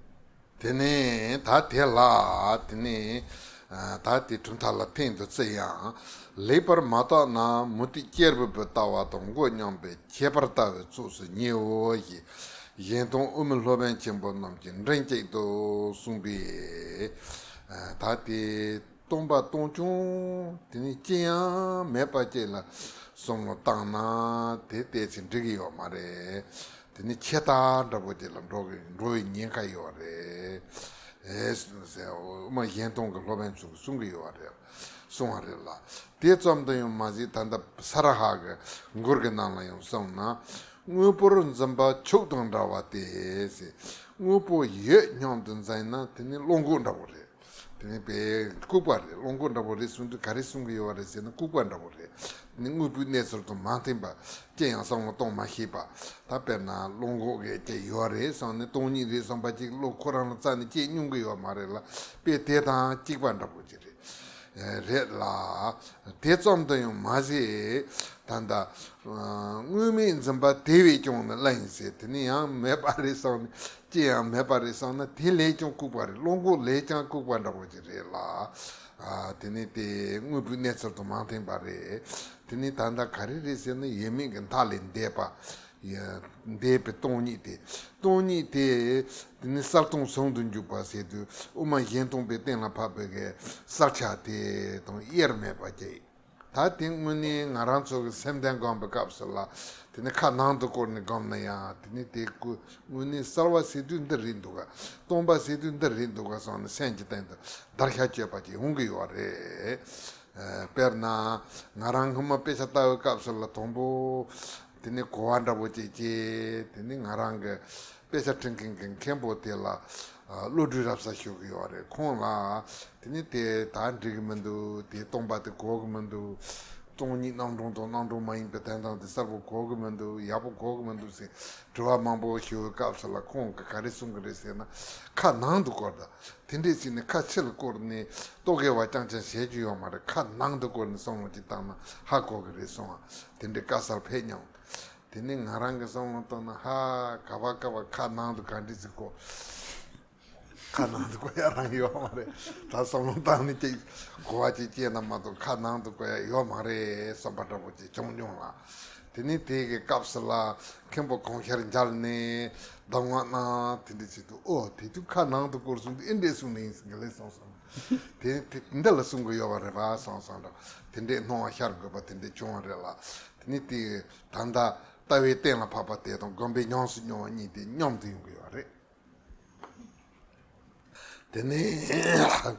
དེ་ནས་ད་དེ་ལ་དེ་ནས་ད་དེ་གྲུབ་མཐའ་ལ་ཐེངས་འདི་བརྩི་ཡང་། ལེགས་པར་མ་བརྟགས་ན་མུ་སྟེགས་སྐྱེས་བུ་པའི་ལྟ་བ་དང་མགོ་མཉམ་པའི་ཁྱད་པར་ལྟ་བའི་ཚོགས་སུ་ཉེའོ་ཞེས་གཞན་སྟོང་དབུ་མའི་སློབ་དཔོན་ཆེན་པོ་རྣམས་ཀྱིས་མགྲིན་གཅིག་ཏུ་གསུངས་པས། ད་དེ་སྟོང་པ་སྟོང་རྐྱང་དེ་ནི་ཅི་ཡང་མེད་པ་ཅིག་ལ་བསམ་བློ་བཏང་ན་དེ་ཏོག་ཙམ་འགྲིག་གི་ཡོད་མ་རེད། དེ་ནི་ཆད་ལྟ་འདྲ་པོ་ཅིག་ལ་འགྲོ་གི་འགྲོ་བའི་ཉེན་ཁ་ཡོད་རེད། ཨེ་ཟེར། དབུ་མ་གཞན་སྟོང་གི་སློབ་དཔོན་ཚོས་གསུང་གི་ཡོད་རེད། གསུང་བ་རེད་ལ། དེ་ཙམ་དུ་ཡང་མ་ཟད། ད་ལྟ་ས་ར་ཧ་གི་མགུར་གྱི་ནང་ལ་ཡང་གསུངས་ན། དངོས་པོར་འཛིན་པ་ཕྱུགས་དང་འདྲ་བ་སྟེ་ཟེར། དངོས་པོ་ཡོད་སྙམ་དུ་འཛིན་ན་དེ་ནི་བློ་འགོག་འདྲ་བོ་རེད། དེ་ནི་དཔེ་ལྐུགས་པ་རེད། བློ་འགོག་འདྲ་བོ་རེད་གསུངས་དུས་ག་རེ་གསུང་གི་ཡོད་པ་རེད་ཟེར་ན། ལྐུགས་པ་འདྲ་བོ་རེད། དེ་ནི་དངོས་པོའི་གནས་ཚུལ་དང་མ་མཐུན་པ། ཅི་ཡང་བསམ་བློ་གཏོང་མ་ཤེས་པ། ད་དཔེར་ན་བློ་འགོག་གི་ཅིག་ཡོད་རེད་བསམ་ནས། སྟོང་ཉིད་རེད་བསམ་པ་ཅིག་བློ་ཁོ་རང་ལ་རྩ་ནས་སྐྱེ་མྱོང་གི་ཡོད་མ་རེད་ལ། དཔེ་དེ་དང་གཅིག་པ་འདྲ་བོ་ཅིག་རེད། རེད་ལ། དེ་ཙམ་དུ་ཡང་མ་ཟད། ད་ལྟ་དངོས་མེད་འཛིན་པ་དེ་བས་ཀྱང་ནི་བླ་ཡིན་ཟེར། དེ་ནི་ཡང་མེད་པ་རེད་བསམ་ནས། ཅི་ཡང་མེད་པ་རེད་བསམ་ན་དེ་ལས་ཀྱང་ལྐུགས་པ་རེད། བློ་འགོག་ལས་ཀྱང་ལྐུགས་པ་འདྲ་བོ་ཅིག་རེད་ལ། དེ་ནི་དེ་དངོས་པོའི་གནས་ཚུལ་དང་མ་མཐུན་པ་རེད། དེ་ནི་ད་ལྟ་ག་རེ་རེད་ཟེར་ན། ཡོད་མེད་ཀྱི་མཐའ་ལས་འདས་པ། འདས་པའི་སྟོང་ཉིད་དེ། སྟོང་ཉིད་དེ། དེ་ནི་གསལ་སྟོང་ཟུང་དུ་འཇུག་པ་ཟེར་དུས། དབུ་མ་གཞན་སྟོང་པའི་སྟེང་ལ་ཕབ་པའི་གི་གསལ་ཆ་དེ་དང་དབྱེར་མེད་པ་སྐྱེ། ད་དེ་དངོས་གནས་ང་རང་ཚོ་གི་སེམས་ལྡན་སྒོམ་པའི་སྐབས་སུ་ལ། དེ་ནི་ཁ་ནང་དུ་བསྐོར་ནས་སྒོམ་ན་ཡང་། དེ་ནི་དེ་ཀུ་དངོས་གནས་གསལ་བ་ཟེར་དུས་འདི་རེད་འདུག་ག་སྟོང་པ་ཟེར་དུས་འདི་རེད་འདུག་ག་བསམ་ནས་སེམས་ཀྱི་སྟེང་དུ་བརྡར་ཤ་གཅོད་པ་ཅིག་ཡོང་གི་ཡོད་རེད། དཔེར་ན། ང་རང་སྔོན་མ་དཔེ་ཆ་ལྟ་བའི་སྐབས་སུ་ལ། དང་པོ་དེ་ནི་གོ་བ་འདྲ་བོ་ཅིག་སྐྱེས། དེ་ནི་ང་རང་གི་དཔེ་ཆ་འབྲི་མཁན་གྱི་མཁན་པོ་དེ་ལ་བློ་གྲོས་རབ་གསལ་ཞུ་གི་ཡོད་རེད། ཁོང་ལ་དེ་ནི་དེ་ད་འགྲིག་གི་མི་འདུག་དེ་སྟོང་པ་དེ་གོ་གི་མི་འདུག་སྟོང་ཉིད་རྣམ་གྲངས་དང་རྣམ་གྲངས་མ་ཡིན་པའི་དོན་དམ་དེ་གསལ་པོ་གོ་གི་མི་འདུག་ཡག་པོ་གོ་གི་མི་འདུག་ཟེར་དྲི་བ་མང་པོ་ཞུ་བའི་སྐབས་སུ་ལ། ཁོང་གིས་ག་རེ་གསུང་གི་རེད་ཟེར་ན། ཁ་ནང་དུ་བསྐོར་དང་། དེ་འདྲས་ཟེར་ནས་ཁ་ཕྱི་ལ་བསྐོར་ནས་རྟོག་གེ་བ་རྐྱང་རྐྱང་བྱེད་རྒྱུ་ཡོད་མ་རེད། ཁ་ནང་དུ་བསྐོར་ནས་བསམ་བློ་ཅིག་བཏང་ན་ཧ་གོ་གི་རེད་གསུང་བ། དེ་འདྲའི་དཀའ་སར་ཕེབས་མྱོང་། དེ་ནས་ང་རང་གི་བསམ་བློ་བཏང་ན། ཧ། ག་བ་ག་བ་ཁ་ནང་དུ་ག་འདྲས་ཟིག་གོ་ཁ་ནང་དུ་བསྐོར་ཡ་རང་ཡོད་མ་རེད། ད་བསམ་བློ་བཏང་ནས་ཅིག་གོ་བ་ཅིག་སྐྱེས་ན་མ་གཏོགས་ཁ་ནང་དུ་བསྐོར་ཡ་ཡོད་མ་རེད་བསམ་པ་འདྲ་པོ་ཅིག་བྱུང་མྱོང་ལ། དེ་ནས་དེ་གི་སྐབས་སུ་ལ་མཁན་པོ་གོང་ཤར་མཇལ་ནས་གདམས་ངག་གནང་། དེ་འདྲ་བྱེད་དུས། ཨོ། དེ་དུས་ཁ་ནང་དུ་བསྐོར་སོང་དུས་ཨེ་འདྲས་གསུངས་ནས་ཡིན་ཟེར་གི་ལས་སོང་སོང་། དེ་དེ་འདི་ལ་གསུང་གི་ཡོད་པ་རེད་པ་སོང་སོང་འདྲ། དེ་འདྲས་སྣང་བ་ཤར་དགོས་པ་དེ་འདྲས་བྱུང་བ་རེད་ལ། དེ་ནས་དེ་ད་ལྟ་ལྟ་བའི་གཏན་ལ་ཕབ་པ་དེ་དང་སྒོམ་པའི་ཉམས་སུ་མྱོང་བ་གཉིས་དེ་མཉམ་དུ་ཡོང་གི་ཡོད་རེད། དེ་ནས་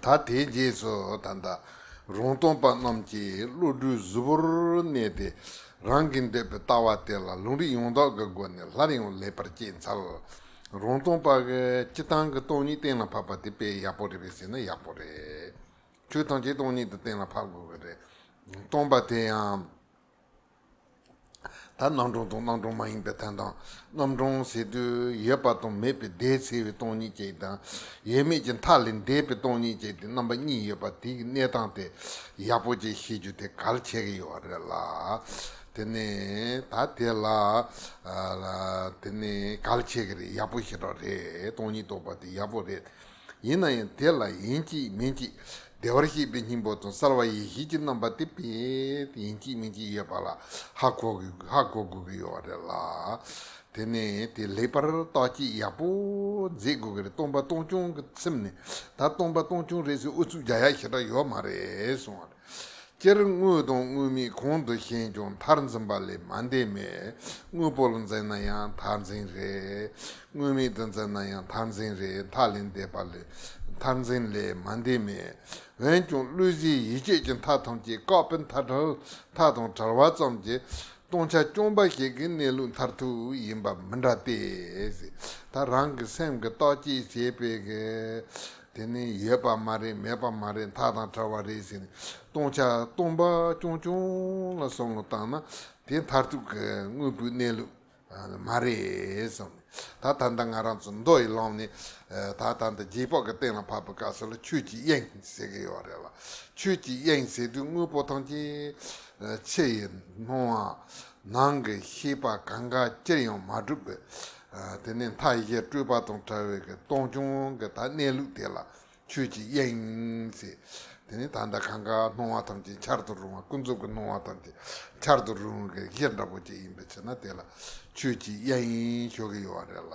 ད་དེའི་རྗེས་སུ་ད་ལྟ་རང་སྟོང་པ་རྣམས་ཀྱི་བློ་གྲོས་གཟུ་བོར་གནས་ཏེ། རང་གི་འདོད་པའི་ལྟ་བ་དེ་ལ་ལུང་རིགས་ཡང་དག་གི་སྒོ་ནས་སླར་ཡང་ལེགས་པར་དཔྱད་འཚལ། རང་སྟོང་པ་གི་སྤྱིར་བཏང་གི་སྟོང་ཉིད་གཏན་ལ་ཕབ་པ་དེ་དཔེ་ཡག་པོ་རེད་པས་ཟེར་ན་ཡག་པོ་རེད། ཆོས་ཐམས་ཅད་སྟོང་ཉིད་དུ་གཏན་ལ་ཕབ་དགོས་ཀྱི་རེད། སྟོང་པ་དེ་ཡང་། ད་རྣམ་གྲངས་དང་རྣམ་གྲངས་མ་ཡིན་པའི་དོན་དམ། རྣམ་གྲངས་ཟེར་དུས་ཡོད་པ་དང་མེད་པའི་བརྡས་གསལ་བའི་སྟོང་ཉིད་ཅིག་དང་། ཡོད་མེད་ཀྱི་མཐའ་ལས་འདས་པའི་སྟོང་ཉིད་ཅིག་སྟེ། རྣམ་པ་གཉིས་ཡོད་པ་དེ་གི་གནས་སྟངས་དེ་ཡག་པོ་ཅིག་ཤེས་རྒྱུ་དེ་གལ་ཆེ་གི་ཡོད་རེད་ལ། དེ་ནས་ད་དེ་ལ་ཨ་དེ་ནས་གལ་ཆེ་གི་རེད། ཡག་པོ་ཞེ་དྲག་རེད། སྟོང་ཉིད་རྟོགས་པ་དེ་ཡག་པོ་རེད། ཡིན་ན་ཡང་དེ་ལ་ཡིན་གཅིག་མིན་གཅིག་བདེ་བར་གཤེགས་པའི་སྙིང་པོ་དང་གསལ་བ་ཡེ་ཤེས་ཀྱི་རྣམ་པ་དེ་དཔེ་ཡིན་གཅིག་མིན་གཅིག་ཡོད་པ་ལ་ཧ་གོ་དགོས་ཧ་གོ་དགོས་ཀྱི་ཡོད་རེད་ལ། དེ་ནས་དེ་ལེགས་པར་བརྟག་དཔྱད་ཡག་པོ་མཛད་དགོས་ཀྱི་རེད། སྟོང་པ་སྟོང་རྐྱང་གི་ཚིམ་ནས། ད་སྟོང་པ་སྟོང་རྐྱང་རེད་ཟེར་ཨུ་ཚུགས་རྒྱག་ཡ་ཞེ་དྲག་ཡོད་མ་རེད་གསུངས་པ་རེད། སྤྱིར་དངོས་དང་དངོས་མེད་གང་དུ་ཞེན་ཀྱང་མཐར་འཛིན་པ་ལས་མ་འདས་མོད། དངོས་པོ་ལ་འཛིན་ན་ཡང་མཐར་འཛིན་རེད། དངོས་མེད་དུ་འཛིན་ན་ཡང་མཐར་འཛིན་རེད། མཐའ་ལས་འདས་པ་ལས་མཐར་འཛིན་ལས་མ་འདས་མོད། འོན་ཀྱང་བློ་བཟའི་ཡིད་དཔྱོད་ཀྱི་མཐའ་ཐམས་ཅད་བཀག་པའི་མཐའ་བྲལ་མཐའ་དང་བྲལ་བ་ཙམ་གྱིས་སྟོང་ཆ་རྐྱང་པ་ཞིག་གི་གནས་ལུགས་མཐར་ཐུག་ཡིན་པ་མི་འདྲ་སྟེ། ད་རང་གི་སེམས་ཀྱི་བརྟག་དཔྱད་བྱེད་པའི་གི་དེ་ནི་ཡོད་པ་མ་རེད། མེད་པ་མ་རེད། མཐའ་དང་བྲལ་བ་རེད་ཟེར་ནས་སྟོང་ཆ་སྟོང་པ་རྐྱང་རྐྱང་ལ་བསམ་བློ་བཏང་ན་དེ་མཐར་ཐུག་གི་དངོས་པོའི་གནས་ལུགས་མ་རེད་བསམ་ནས། ད་ད་ལྟ་ང་རང་ཚོ་མདོ་ཡི་ལམ་ནས་ད་ད་ལྟ་རྗེས་དཔག་གི་གཏན་ལ་ཕབ་པའི་སྐབས་སུ་ལ་ཆོས་ཀྱི་དབྱིངས་ཟེར་གི་ཡོད་རེད་ལ། ཆོས་ཀྱི་དབྱིངས་ཟེར་དུས་དངོས་པོ་ཐམས་ཅད་ཕྱི་ཡི་སྣང་བ། ནང་གི་ཤེས་པ་གང་ག་ཅིར་ཡང་མ་གྲུབ་པའི། དེ་ནས་མཐའ་བཞི་སྤྲོས་པ་དང་བྲལ་བའི་གི་སྟོང་རྐྱང་གི་ད་གནས་ལུགས་དེ་ལ་ཆོས་ཀྱི་དབྱིངས་ཟེར། དེ་ནས་ད་ལྟ་གང་ག་སྣང་བ་ཐམས་ཅད་འཆར་དུ་རུང་བ། ཀུན་རྫོབ་ཀྱི་སྣང་བ་ཐམས་ཅད་འཆར་དུ་རུང་བའི་གི་གཞི་འདྲ་པོ་ཅིག་ཡིན་པའི་ཕྱིར་ན་དེ་ལ་ཆོས་ཀྱི་དབྱིངས་ཞུ་གི་ཡོད་རེད་ལ།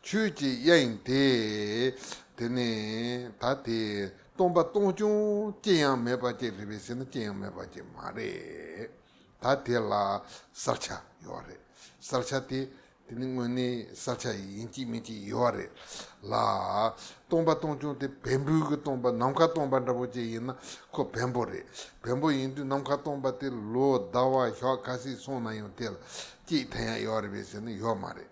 ཆོས་ཀྱི་དབྱིངས་དེ། དེ་ནས་ད་དེ་སྟོང་པ་སྟོང་རྐྱང་ཅི་ཡང་མེད་པ་ཅིག་རེད་པས་ཟེར་ན་ཅི་ཡང་མེད་པ་ཅིག་མ་རེད། ད་དེ་ལ་གསལ་ཆ་ཡོད་རེད། གསལ་ཆ་དེ་ དེ་ནི་དངོས་གནས་གསལ་ཆ་ཡིན་གཅིག་མིན་གཅིག་ཡོད་རེད་ལ། སྟོང་པ་སྟོང་རྐྱང་དེ་བེམ་པོའི་གི་སྟོང་པ། ནམ་མཁའ་སྟོང་པ་འདྲ་པོ་ཅིག་ཡིན་ན་ཁོ་བེམ་པོ་རེད། བེམ་པོ་ཡིན་དུས་ནམ་མཁའ་སྟོང་པ་དེ་ལོ་ཟླ་བ་ཞག་ག་ཚོད་སོང་ན་ཡང་དེ་ལ་སྐྱེད་ཐེབས་ཡག་ཡོད་རེད་པས་ཟེར་ན་ཡོད་མ་རེད།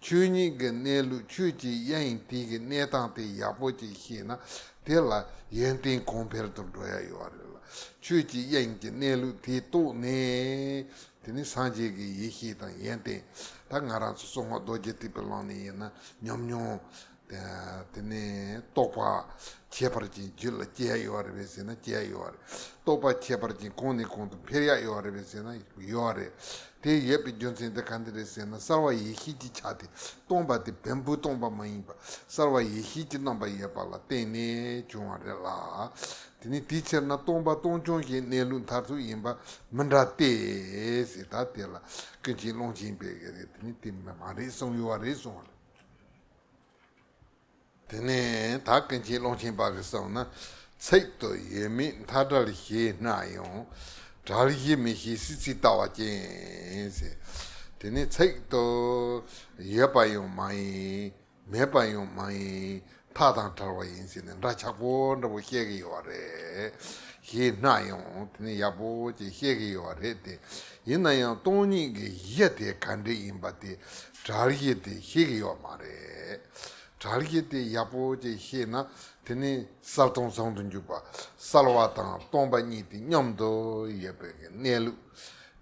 ཆོས་ཉིད་ཀྱི་གནས་ལུགས་ཆོས་ཀྱི་དབྱིངས་དེ་གི་གནས་སྟངས་དེ་ཡག་པོ་ཅིག་ཤེས་ན་དེ་ལ་ཡོན་ཏན་གོང་འཕེལ་དུ་འགྲོ་ཡག་ཡོད་རེད་ལ། ཆོས་ཀྱི་དབྱིངས་ཀྱི་གནས་ལུགས་དེ་རྟོགས་ནས། དེ་ནི་སངས་རྒྱས་ཀྱི་ཡེ་ཤེས་དང་ཡོན་ཏན། ད་ང་རང་ཚོ་གསང་སྔགས་རྡོ་རྗེ་ཐེག་པའི་ལམ་ནས་ཡིན་ན་ཉམས་མྱོང་དེ་ནི་རྟོགས་པ་ཁྱད་པར་ཅན་རྒྱུད་ལ་སྐྱེ་ཡོད་རེད་པས་ཟེར་ན་སྐྱེ་ཡོད་རེད། རྟོགས་པ་ཁྱད་པར་ཅན་གོང་ནས་གོང་དུ་འཕེལ་ཡག་ཡོད་རེད་པས་ཟེར་ན་ཡོད་རེད། དེ་ཡོད་པའི་རྒྱུ་མཚན་དེ་ག་འདི་རེད་ཟེར་ན་གསལ་བ་ཡེ་ཤེས་ཀྱི་ཆ་དེ་སྟོང་པ་དེ་བེམ་པོའི་སྟོང་པ་མ་ཡིན་པ་གསལ་བ་ཡེ་ཤེས་ཀྱི་རྣམ་པ་ཡོད་པ་ལ་བརྟེན་ནས་བྱུང་བ་རེད་ལ། དེ་ནི་དེའི་ཕྱིར་ན་སྟོང་པ་སྟོང་རྐྱང་ཞིག་གནས་ལུགས་མཐར་ཐུག་ཡིན་པ་མི་འདྲ་སྟེ། ཟེར་ད་དེ་ལ་ཀུན་མཁྱེན་ཀློང་ཆེན་པས་དེ་ནི་དེ་མ་རེད་གསུངས་ཡོད་པ་རེད་གསུངས་པ་རེད། དེ་ནས་ད་ཀུན་མཁྱེན་ཀློང་ཆེན་པ་གིས་གསུངས་ན། ཚིག་ཏུ་ཡོད་མེད་མཐའ་བྲལ་ཞེས་སྨྲ་ཡང་། བྲལ་གཞི་མི་ཤེས་སྲིད་རྩེའི་ལྟ་བ་ཅན་ཟེར། དེ་ནི་ཚིག་ཏུ་ཡོད་པ་ཡང་མ་ཡིན། མེད་པ་ཡང་མ་ཡིན། མཐའ་དང་བྲལ་བ་ཡིན་ཟེར་ནས་འདྲ་ཆགས་པོ་འདྲ་པོ་བཤད་ཀྱི་ཡོད་རེད། ཞེས་སྨྲ་ཡང་དེ་ནི་ཡག་པོ་ཅིག་བཤད་ཀྱི་ཡོད་རེད་དེ། ཡིན་ན་ཡང་སྟོང་ཉིད་ཀྱི་གཞི་དེ་ག་འདྲ་ཡིན་པ་དེ་བྲལ་གཞི་དེ་ཤེས་ཀྱི་ཡོད་མ་རེད། བྲལ་གཞི་དེ་ཡག་པོ་ཅིག་ཤེས་ན་དེ་ནི་གསལ་སྟོང་ཟུང་དུ་འཇུག་པ། གསལ་བ་དང་སྟོང་པ་གཉིས་དེ་མཉམ་དུ་ཡོད་པའི་གནས་ལུགས།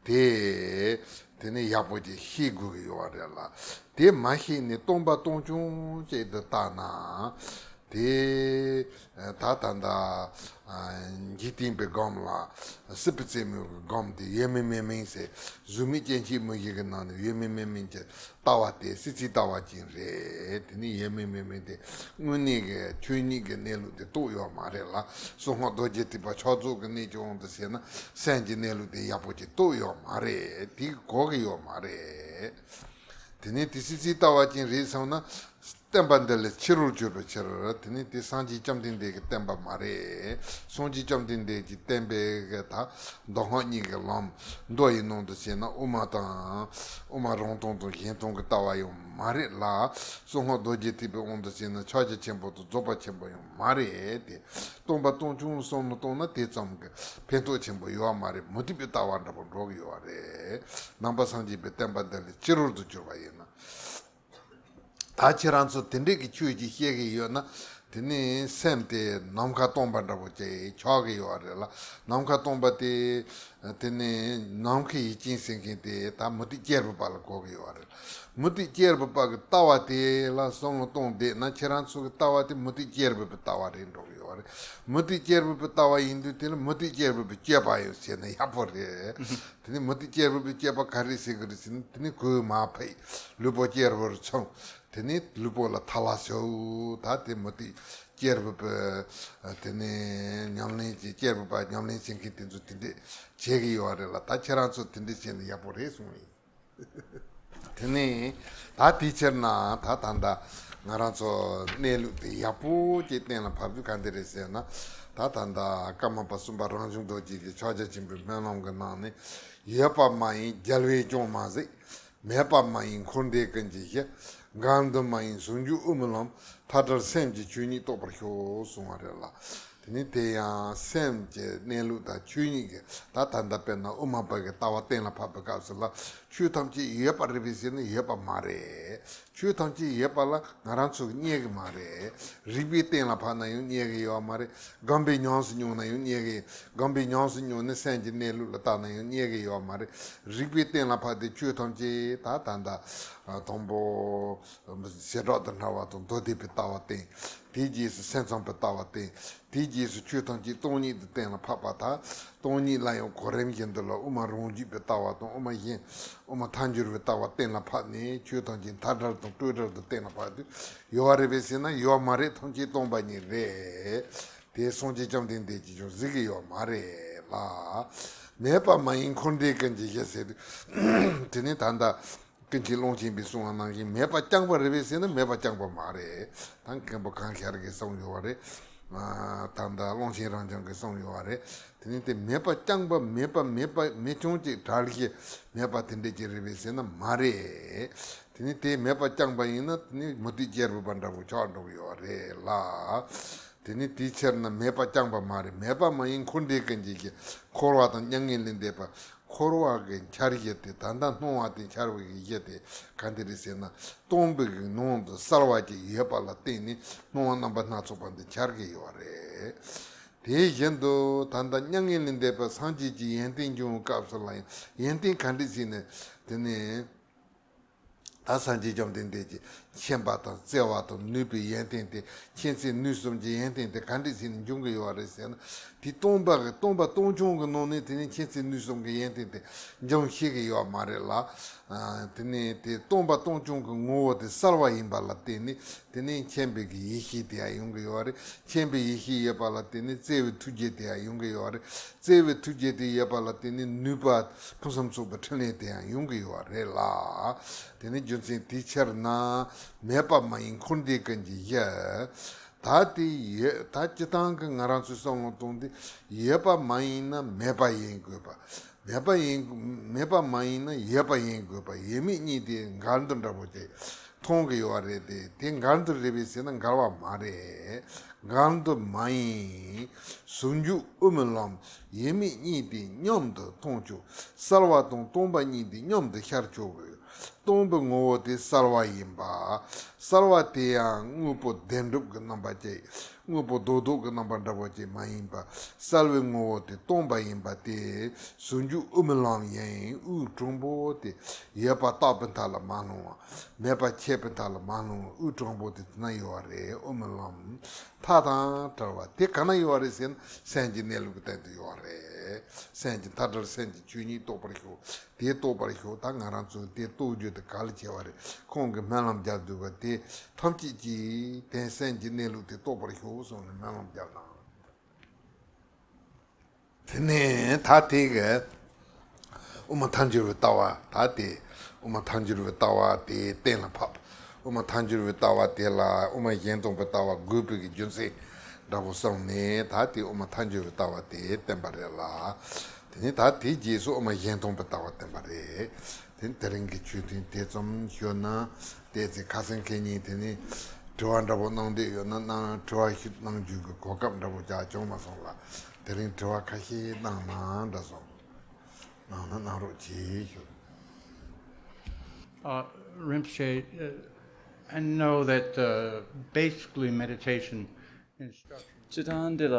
དེ། དེ་ནི་ཡག་པོ་ཅིག་ཤེས་དགོས་ཀྱི་ཡོད་རེད་ལ། དེ་མ་ཤེས་ནས་སྟོང་པ་སྟོང་རྐྱང་ཅིག་ཏུ་བལྟས་ན། དེ། ད་ད་ལྟ། འཇིག་རྟེན་པའི་སྒོམ་ལ། སྲིད་པའི་རྩེ་མོའི་སྒོམ་དེ་ཡོད་མིན་མེད་མིན་ཟེར། གཟུགས་མེད་སྐྱེ་མཆེད་མུ་བཞི་གི་ནང་ནས་ཡོད་མིན་མེད་མིན་གྱི་ལྟ་བ་དེ་སྲིད་རྩེའི་ལྟ་བ་ཅན་རེད། དེ་ནི་ཡོད་མིན་མེད་མིན་དེ་དངོས་གནས་ཀྱི་ཆོས་ཉིད་ཀྱི་གནས་ལུགས་དེ་རྟོགས་ཡོད་མ་རེད་ལ། གསང་སྔགས་རྡོ་རྗེ་ཐེག་པ་ཕྱག་རྫོགས་ཀྱི་གནས་ཀྱི་དབང་དུ་བྱས་ན་སེམས་ཀྱི་གནས་ལུགས་དེ་ཡག་པོ་ཅིག་རྟོགས་ཡོད་མ་རེད། དེ་གོ་གི་ཡོད་མ་རེད། དེ་ནས་དེ་སྲིད་རྩེའི་ལྟ་བ་ཅན་རེད་བསམ་ན། བསྟན་པ་འདི་ལས་ཕྱི་རོལ་གྱུར་པའི་ཕྱིར། དེ་ནས་དེ་སངས་རྒྱས་བཅོམ་ལྡན་འདས་ཀྱི་བསྟན་པ་མ་རེད། སངས་རྒྱས་བཅོམ་ལྡན་འདས་ཀྱི་བསྟན་པའི་གི་ད་མདོ་སྔགས་གཉིས་ཀྱི་ལམ། མདོ་ཡི་ནང་དུ་བྱས་ན་དབུ་མ་དང་། དབུ་མ་རང་སྟོང་དང་གཞན་སྟོང་གི་ལྟ་བ་ཡང་མ་རེད་ལ། གསང་སྔགས་རྡོ་རྗེ་ཐེག་པའི་དབང་དུ་བྱས་ན་ཕྱག་རྒྱ་ཆེན་པོ་དང་རྫོགས་པ་ཆེན་པོ་ཡང་མ་རེད་དེ། སྟོང་པ་སྟོང་རྐྱང་བསམ་བློ་བཏང་ན་དེ་ཙམ་གྱི་ཕན་ཐོགས་ཆེན་པོ་ཡོད་མ་རེད། མུ་སྟེགས་པའི་ལྟ་བ་འདྲ་པོ་འགྲོ་གི་ཡོད་རེད། ནང་པ་སངས་རྒྱས་པའི་བསྟན་པ་འདི་ལས་ཕྱི་རོལ་དུ་གྱུར་པ་ཡིན་ན། ད་ཁྱེད་རང་ཚོ་དེ་འདྲས་ཀྱི་ཆོས་ཅིག་བཤད་ཀྱི་ཡོད་ན། དེ་ནི་སེམས་དེ་ནམ་མཁའ་སྟོང་པ་འདྲ་པོ་ཅིག་ཆགས་ཀྱི་ཡོད་རེད་ལ། ནམ་མཁའ་སྟོང་པ་དེ། དེ་ནི་ནམ་མཁའི་ཡིད་ཅན་ཟེར་མཁན་དེ་ད་མུ་སྟེགས་གཅེར་བུ་པ་ལ་གོ་གི་ཡོད་རེད། མུ་སྟེགས་གཅེར་བུ་པ་གི་ལྟ་བ་དེ་ལ་བསམ་བློ་གཏོང་བསྡད་ན་ཁྱེད་རང་ཚོ་གི་ལྟ་བ་དེ་མུ་སྟེགས་གཅེར་བུ་པའི་ལྟ་བ་རེད་འགྲོ་གི་ཡོད་རེད། མུ་སྟེགས་གཅེར་བུ་པའི་ལྟ་བ་ཡིན་དུས་དེ་ལ་མུ་སྟེགས་གཅེར་བུ་པའི་སྤྱོད་པ་ཡོད་བྱས་ན་ཡག་པོ་རེད། དེ་ནི་མུ་སྟེགས་གཅེར་བུ་པའི་སྤྱོད་པ་ག་རེ་ཟེར་གི་རེད་ཟེར་ན། དེ་ནི་གོས་མ་ཕུད། ལུས་པོ་གཅེར་བུར་ཚུམས། དེ་ནི་ལུས་པོ་ལ་ཐལ་བ་ཞུགས། ད་དེ་མུ་སྟེགས་གཅེར་བུ་པའི། དེ་ནི་ཉམས་ལེན་གྱི་གཅེར་བུ་པ་ཉམས་ལེན་བྱེད་མཁན་དེ་ཚོ་དེ་འདྲས་བྱེད་ཀྱི་ཡོད་རེད་ལ། ད་ཁྱེད་རང་ཚོ་དེ་འདྲས་བྱས་ན་ཡག་པོ་རེད་གསུངས་ཡིན། དེ་ནས་ད་དེའི་ཕྱིར་ན་ད་ད་ལྟ་ང་རང་ཚོ་གནས་ལུགས་དེ་ཡག་པོ་ཅིག་གཏན་ལ་ཕབ་རྒྱུ་ག་འདི་རེད་ཟེར་ན། ད་ད་ལྟ་ཀརྨ་པ་གསུམ་པ་རང་བྱུང་རྡོ་རྗེ་གི་ཕྱག་རྒྱ་ཆེན་པོའི་སྨོན་ལམ་གྱི་ནང་ནས། ཡོད་པ་མ་ཡིན་རྒྱལ་བས་ཀྱང་མ་གཟིགས། མེད་པ་མ་ཡིན་འཁོར་འདས་ཀུན་གྱི་གཞི། འགལ་འདུ་མ་ཡིན་ཟུང་འཇུག་དབུ་མའི་ལམ། མཐའ་བྲལ་སེམས་ཀྱི་ཆོས་ཉིད་རྟོགས་པར་ཤོག་གསུང་བ་རེད་ལ། དེ་ནི་དེ་ཡང་སེམས་ཀྱི་གནས་ལུགས་དང་ཆོས་ཉིད་ཀྱི་ད་ད་ལྟ་དཔེར་ན་དབུ་མ་པ་གི་ལྟ་བ་གཏན་ལ་ཕབ་པའི་སྐབས་སུ་ལ། ཆོས་ཐམས་ཅད་ཡོད་པ་རེད་པས་ཟེར་ན་ཡོད་པ་མ་རེད། ཆོས་ཐམས་ཅད་ཡོད་པ་ལ་ང་རང་ཚོས་རྙེད་གི་མ་རེད། རིགས་པས་གཏན་ལ་ཕབ་ན་ཡང་རྙེད་གི་ཡོད་མ་རེད། སྒོམ་པས་ཉམས་སུ་མྱོང་ན་ཡང་རྙེད་གི། སྒོམ་པས་ཉམས་སུ་མྱོང་ནས་སེམས་ཀྱི་གནས་ལུགས་ལ་བལྟས་ན་ཡང་རྙེད་གི་ཡོད་མ་རེད། རིགས་པས་གཏན་ལ་ཕབ་སྟེ་ཆོས་ཐམས་ཅད་ད་ད་ལྟ་དང་པོ་བྱེ་བྲག་ཏུ་སྨྲ་བ་དང་མདོ་སྡེ་པའི་ལྟ་བ་བསྟན། དེའི་རྗེས་སུ་སེམས་ཙམ་པའི་ལྟ་བ་བསྟན། དེའི་རྗེས་སུ་ཆོས་ཐམས་ཅད་སྟོང་ཉིད་དུ་གཏན་ལ་ཕབ་པ་དང་། སྟོང་ཉིད་ལ་ཡང་གོ་རིམ་བཞིན་དུ་ལ་དབུ་མ་རང་རྒྱུད་པའི་ལྟ་བ་དང་། དབུ་མ་གཞན། དབུ་མ་ཐལ་འགྱུར་བའི་ལྟ་བ་གཏན་ལ་ཕབ་ནས་ཆོས་ཐམས་ཅད་མཐའ་བྲལ་དང་སྤྲོས་བྲལ་དུ་གཏན་ལ་ཕབ་དུས་ཡོད་པ་རེད་པས་ཟེར་ན་ཡོད་མ་རེད། ཐམས་ཅད་སྟོང་པ་ཉིད་རེད། དེ་སངས་རྒྱས་བཅོམ་ལྡན་འདས་ཀྱིས་ཀྱང་གཟིགས་ཀྱི་ཡོད་མ་རེད་ལ། མེད་པ་མ་ཡིན་འཁོར་འདས་ཀུན་གྱི་གཞི་ཟེར་དུས། དེ་ནི་ད་ལྟ་ཀུན་མཁྱེན་ཀློང་ཆེན་པས་གསུངས་པ་ནང་བཞིན་མེད་པ་རྐྱང་པ་རེད་པས་ཟེར་ན་མེད་པ་རྐྱང་པ་མ་རེད། ད་མཁན་པོ་གང་ཤར་གྱིས་གསུངས་ཡོད་པ་རེད། ད་ལྟ་ཀློང་ཆེན་རང་བྱུང་གིས་གསུངས་ཡོད་པ་རེད། དེ་ནི་དེ་མེད་པ་རྐྱང་པ། མེད་པ་མེད་པ་མེད་རྐྱང་གཅིག་བྲལ་གཞི་མེད་པ་དེ་འདྲ་ཅིག་རེད་པས་ཟེར་ན་མ་རེད། དེ་ནི་དེ་མེད་པ་བསྐྱངས་པ་ཡིན་ན་དེ་ནི་མུ་སྟེགས་གཅེར་བུ་པ་འདྲ་པོ་ཆགས་འགྲོ་གི་ཡོད་རེད་ལ། དེ་ནི་དེའི་ཕྱིར་ན་མེད་པ་བསྐྱངས་པ་མ་རེད། མེད་པ་མ་ཡིན་འཁོར་འདས་ཀུན་གྱི་གཞི། འཁོར་བ་དང་མྱ་ངན་ལས་འདས་པ། འཁོར་བ་གི་འཆར་གཞི་དེ་ད་ལྟ་སྣང་བ་དེ་འཆར་བའི་གཞི་དེ་ག་འདི་རེད་ཟེར་ན། སྟོང་པའི་གི་ནང་དུ་གསལ་བ་ཅིག་ཡོད་པ་ལ་བརྟེན་ནས་སྣང་བ་རྣམ་པ་སྣ་ཚོགས་པ་འདི་འཆར་གི་ཡོད་རེད། དེ་བཞིན་དུ་ད་ལྟ་མྱ་ངན་ལས་འདས་པའི་སངས་རྒྱས་ཀྱི་ཡོན་ཏན་འབྱུང་བའི་སྐབས་སུ་ལ་ཡང་ཡོན་ཏན་ག་འདྲ་ཞིག་ནས་དེ་ནས། ད་སངས་རྒྱས་བཅོམ་ལྡན་འདས་ཀྱི་མཁྱེན་པ་དང་བརྩེ་བ་དང་ནུས་པའི་ཡོན་ཏན་དེ་མཁྱེན་བརྩེ་ནུས་གསུམ་གྱི་ཡོན་ཏན་དེ་ག་འདྲ་ཞིག་ནས་འབྱུང་གི་ཡོད་རེད་ཟེར་ན། དེ་སྟོང་པ་གི་སྟོང་པ་སྟོང་རྐྱང་གི་ནང་ནས་དེ་ནས་མཁྱེན་བརྩེ་ནུས་གསུམ་གྱི་ཡོན་ཏན་དེ་འབྱུང་ཤེས་ཀྱི་ཡོད་མ་རེད་ལ། ཨ། དེ་ནས་དེ་སྟོང་པ་སྟོང་རྐྱང་གི་ངོ་བོ་དེ་གསལ་བ་ཡིན་པ་ལ་བརྟེན་ནས། དེ་ནས་མཁྱེན་པའི་གི་ཡེ་ཤེས་དེ་ཡང་ཡོང་གི་ཡོད་རེད། མཁྱེན་པའི་ཡེ་ཤེས་ཡོད་པ་ལ་བརྟེན་ནས་བརྩེ་བའི་ཐུགས་རྗེ་དེ་ཡང་ཡོང་གི་ཡོད་རེད། བརྩེ་བའི་ཐུགས་རྗེ་དེ་ཡོད་པ་ལ་བརྟེན་ནས་ནུས་པ་ཕུན་སུམ་ཚོགས་པའི་ཕྲིན་ལས་དེ་ཡང་ཡོང་གི་ཡོད་རེད་ལ། དེ་ནི་རྒྱུ་མཚན་དེའི་ཕྱིར་ན་མེད་པ་མ་ཡིན་འཁོར་འདས་ཀུན་གྱི་གཞི། ད་དེ་ཡོད། ད་སྤྱིར་བཏང་གི་ང་རང་ཚོའི་བསམ་བློ་གཏོང་དུས་ཡོད་པ་མ་ཡིན་ན་མེད་པ་ཡིན་དགོས་པ། མེད་པ་ཡིན། མེད་པ་མ་ཡིན་ན་ཡོད་པ་ཡིན་དགོས་པ། ཡོད་མེད་གཉིས་དེ་འགལ་འདུ་འདྲ་པོ་ཅིག་མཐོང་གི་ཡོད་རེད་དེ། དེ་འགལ་འདུ་རེད་པས་ཟེར་ན་འགལ་བ་མ་རེད། འགལ་འདུ་མ་ཡིན། ཟུང་འཇུག་དབུ་མའི་ལམ། ཡོད་མེད་གཉིས་དེ་མཉམ་དུ་མཐོང་ཆོག་གསལ་བ་དང་སྟོང་པ་གཉིས་དེ་མཉམ་དུ་ཤར་ཆོག་གི། སྟོང་པའི་ངོ་བོ་དེ་གསལ་བ་ཡིན་པ། གསལ་བ་དེ་ཡང་དངོས་པོ་བདེན་གྲུབ་ཀྱི་རྣམ་པ་ཅན། དངོས་པོ་རྡོག་རྡོག་གི་རྣམ་པ་འདྲ་པོ་ཅིག་མ་ཡིན་པ། གསལ་བའི་ངོ་བོ་དེ་སྟོང་པ་ཡིན་པ་དེ་ཟུང་འཇུག་དབུ་མའི་ལམ་ཡིན། དབུགས་དྲང་པོ་དེ་ཡོད་པ་རྟག་པའི་མཐའ་ལ་མ་ལྷུང་བ། མེད་པ་ཆད་པའི་མཐའ་ལ་མ་ལྷུང་བ། དབུགས་དྲང་པོ་དེ་དེ་ན་ཡོད་པ་རེད། དབུ་མའི་ལམ་མཐའ་དང་བྲལ་བ་དེ་ག་ན་ཡོད་པ་རེད་ཟེར་ན་སེམས་ཀྱི་གནས་ལུགས་ཀྱི་སྟེང་དུ་ཡོད་པ་རེད། སེམས་ཀྱི་མཐའ་བྲལ་སེམས་ཀྱི་ཆོས་ཉིད་རྟོགས་པར་ཤོག་དེ་རྟོགས་པར་ཤོག་ད་ང་རང་ཚོས་དེ་རྟོགས་རྒྱུ་དེ་ག་ལ་བྱས་པ་རེད། ཁོང་གིས་སྨོན་ལམ་བརྒྱབ་འདུག་པ་དེ་ཐམས་ཅད་ཀྱིས་དེ་སེམས་ཀྱི་གནས་ལུགས་དེ་རྟོགས་པར་ཤོག་གསུངས་ནས་སྨོན་ལམ་བརྒྱབ་དང་། དེ་ནས་ད་དེ་གི་དབུ་མ་ཐལ་འགྱུར་བའི་ལྟ་བ། ད་དེ་དབུ་མ་ཐལ་འགྱུར་བའི་ལྟ་བ་དེ་གཏན་ལ་ཕབ། དབུ་མ་ཐལ་འགྱུར་བའི་ལྟ་བ་དེ་ལ་དབུ་མ་གཞན་སྟོང་པའི་ལྟ་བ་དགོས་པའི་གི་རྒྱུ་མཚན་འདྲ་པོ་བསམས་ནས། ད་དེ་དབུ་མ་ཐལ་འགྱུར་བའི་ལྟ་བ་དེ་བསྟན་པ་རེད་ལ། དེ་ནས་ད་དེའི་རྗེས་སུ་དབུ་མ་གཞན་སྟོང་པའི་ལྟ་བ་བསྟན་པ་རེད། དེ་ནས་དེ་རིང་གི་ཆོས་ཐུན་དེ་ཙམ་ཞུ་ན། དེ་ཚེ་ཁ་སང་ཁེ་ཉིན་དེ་ནས་དྲི་བ་འདྲ་པོ་གནང་འདོད་ཡོད་ན་གནང་། དྲི་བ་ཞིག་གནང་རྒྱུ་གི་གོ་སྐབས་འདྲ་པོ་ཅིག་བྱུང་མ་སོང་ལ། དེ་རིང་དྲི་བ་ཁ་ཤས་གནང་ན་འདྲ་སོང་། གནང་ན་གནང་རོགས་གྱིས་ཞུ། Uh, Rinpoche, uh, I know that uh, basically meditation instruction. སྤྱིར་བཏང་འདི་ལ་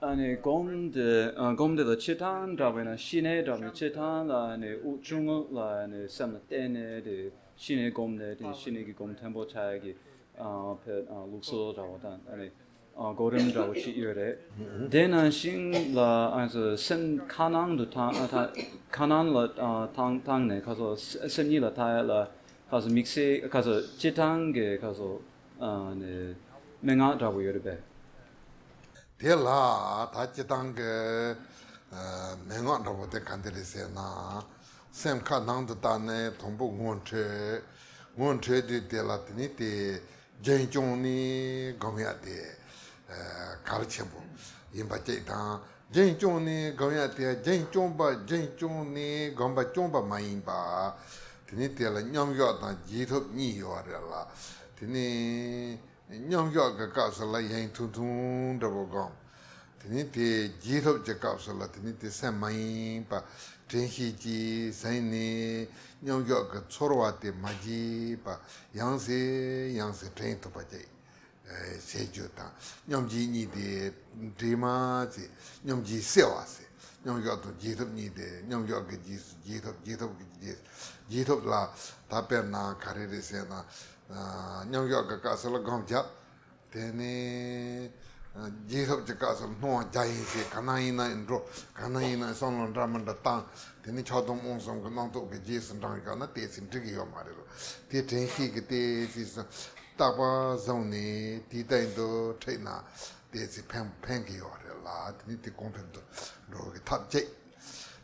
ཨ་ནི་སྒོམ་འདི་ཨ་སྒོམ་འདི་ལ་སྤྱིར་བཏང་འདྲ་བས་ན་ཤི་ནས་འདྲ་བས་ན་སྤྱིར་བཏང་ལ་ཨ་ནི་དབུགས་ཆུང་ངུ་ལ་ཨ་ནི་སེམས་ལ་བརྟེན་ནས་དེ་ཤི་ནས་སྒོམ་ནས་དེ་ཤི་ནས་ཀྱི་སྒོམ་མཐོན་པོ་ཆགས་ཀྱི་ཨ་ཕེ་ཨ་ལུགས་སྲོལ་འདྲ་བོ་དང་ཨ་ནི་ཨ་གོ་རིམ་འདྲ་བོ་ཅིག་ཡོད་རེད། དེ་ནང་བཞིན་ལ་ཨ་ཙི་སེམས་ཁ་ནང་དུ་བཏང་ཨ་ད་ཁ་ནང་ལ་ཨ་བཏང་བཏང་ནས་ཁ་སོ་སེམས་ཉིད་ལ་ལྟ་ཡ་ལ་ཁ་སོ་དམིགས་བསལ་ཁ་སོ་སྤྱིར་བཏང་གི་ཁ་སོ་ཨ་ནི་མན་ངག་འདྲ་བོ་ཡོད་རེད་པས། དེ་ལ་ད་སྤྱིར་བཏང་གི་ཨ་མན་ངག་འདྲ་བོ་དེ་ག་འདི་རེད་ཟེར་ན། སེམས་ཁ་ནང་དུ་བཏང་ནས་དང་པོ་ངོ་འཕྲོད། ངོ་འཕྲོད་དུས་དེ་ལ་དེ་ནི་དེ་རྒྱུན་སྐྱོང་ནས་སྒོམ་ཡ་དེ་ཨ་གལ་ཆེན་པོ་ཡིན་པ་གཅིག་དང་། རྒྱུན་སྐྱོང་ནས་སྒོམ་ཡ་དེ་རྒྱུན་སྐྱོང་པ་རྒྱུན་སྐྱོང་ནས་སྒོམ་པ་སྐྱོང་པ་མ་ཡིན་པ། དེ་ནི་དེ་ལ་མཉམ་བཞག་དང་རྗེས་ཐོབ་གཉིས་ཡོད་རེད་ལ། དེ་ནི། མཉམ་བཞག་གི་སྐབས་སུ་ལ་ཡིན་ཐུང་ཐུང་འདྲ་པོ་སྒོམ། དེ་ནི་དེ་རྗེས་ཐོབ་ཀྱི་སྐབས་སུ་ལ་དེ་ནི་དེ་སེམས་མ་ཡེངས་པ་དྲན་ཤེས་ཀྱིས་ཟིན་ནས་མཉམ་བཞག་གི་ཚོར་བ་དེ་མ་བརྗེད་པ་ཡང་སེ་ཡང་སེ་དྲན་ཐུབ་པ་ཅིག་བྱེད་རྒྱུ་དང་། མཉམ་བརྗེ་གཉིས་དེ་འདྲེས་མ་ཚེ་མཉམ་བརྗེ་སེལ་བ་ཟེར། མཉམ་བཞག་དང་རྗེས་ཐོབ་གཉིས་དེ་མཉམ་བཞག་གི་རྗེས་སུ་རྗེས་ཐོབ། རྗེས་ཐོབ་ཀྱི་རྗེས་སུ་རྗེས་ཐོབ་ལ་ད་དཔེར་ན་ག་རེ་རེད་ཟེར་ན། མཉམ་བཞག་གི་སྐབས་སུ་ལ་སྒོམ་བརྒྱབ། དེ་ནས་རྗེས་ཐོབ་ཀྱི་སྐབས་སུ་སྣང་བ་རྒྱ་ཡིན་ཞེས་ག་ན་ཡིན་ན་འགྲོ། ག་ན་ཡིན་ན་བསམ་བློ་འདྲ་མི་འདྲ་བཏང་། དེ་ནས་ཆགས་སྡང་རྨོངས་གསུམ་གྱི་རྣམ་རྟོག་གི་རྗེས་སུ་འབྲང་བཞག་ན་དེ་ཚེ་འགྲིག་གི་ཡོད་མ་རེད་ལ། དེ་དྲན་ཤེས་ཀྱི་དེ་ཚེ་སུ་རྟག་པ་བཟུང་ནས་དེའི་སྟེང་དུ་ཁྲིད་ན་དེ་ཚེ་ཕན་ཕན་གྱི་ཡོད་རེད་ལ། དེ་ནས་དེ་གོང་འཕེལ་དུ་འགྲོ་བའི་ཐབས་གཅིག་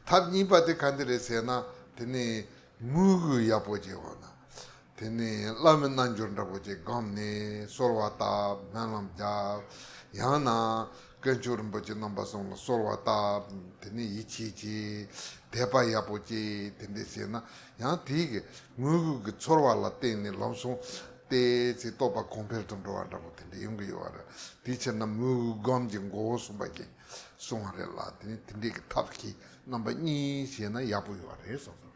ཐབས་གཉིས་པ་དེ་ག་འདི་རེད་ཟེར་ན། དེ་ནས་མོས་གུས་ཡག་པོ་བྱེད་དགོས་ན། དེ་ནས་བླ་མའི་རྣལ་འབྱོར་འདྲ་པོ་ཅིག་སྒོམ་ནས་གསོལ་བ་བཏབ། སྨོན་ལམ་བརྒྱབ། ཡང་ན་དཀོན་མཆོག་རིན་པོ་ཆེ་རྣམ་པ་གསུམ་ལ་གསོལ་བ་བཏབ། དེ་ནས་ཡིད་ཆེས་བྱས། དད་པ་ཡག་པོ་སྐྱེས་དེ་འདྲས་བྱས་ན་ཡང་དེའི་གི་དངོས་པོའི་གི་ཚོར་བ་ལ་བརྟེན་ནས་ལམ་སང་ཏོག་ཙམ་རྟོགས་པ་གོང་འཕེལ་དུ་འགྲོ་བ་འདྲ་པོ་དེ་འདྲས་ཡོང་གི་ཡོད་རེད། དེའི་ཕྱིར་ན་དངོས་པོའི་སྒོམ་གྱི་མགོ་བོ་གསུམ་པ་གྱིས་གསུངས་པ་རེད་ལ། དེ་ནི་དེ་འདྲས་ཀྱི་ཐབས་ཀྱིས་རྣམ་པ་གཉིས་བྱས་ན་ཡག་པོ་ཡོད་རེད་གསུངས་སོང་རེད།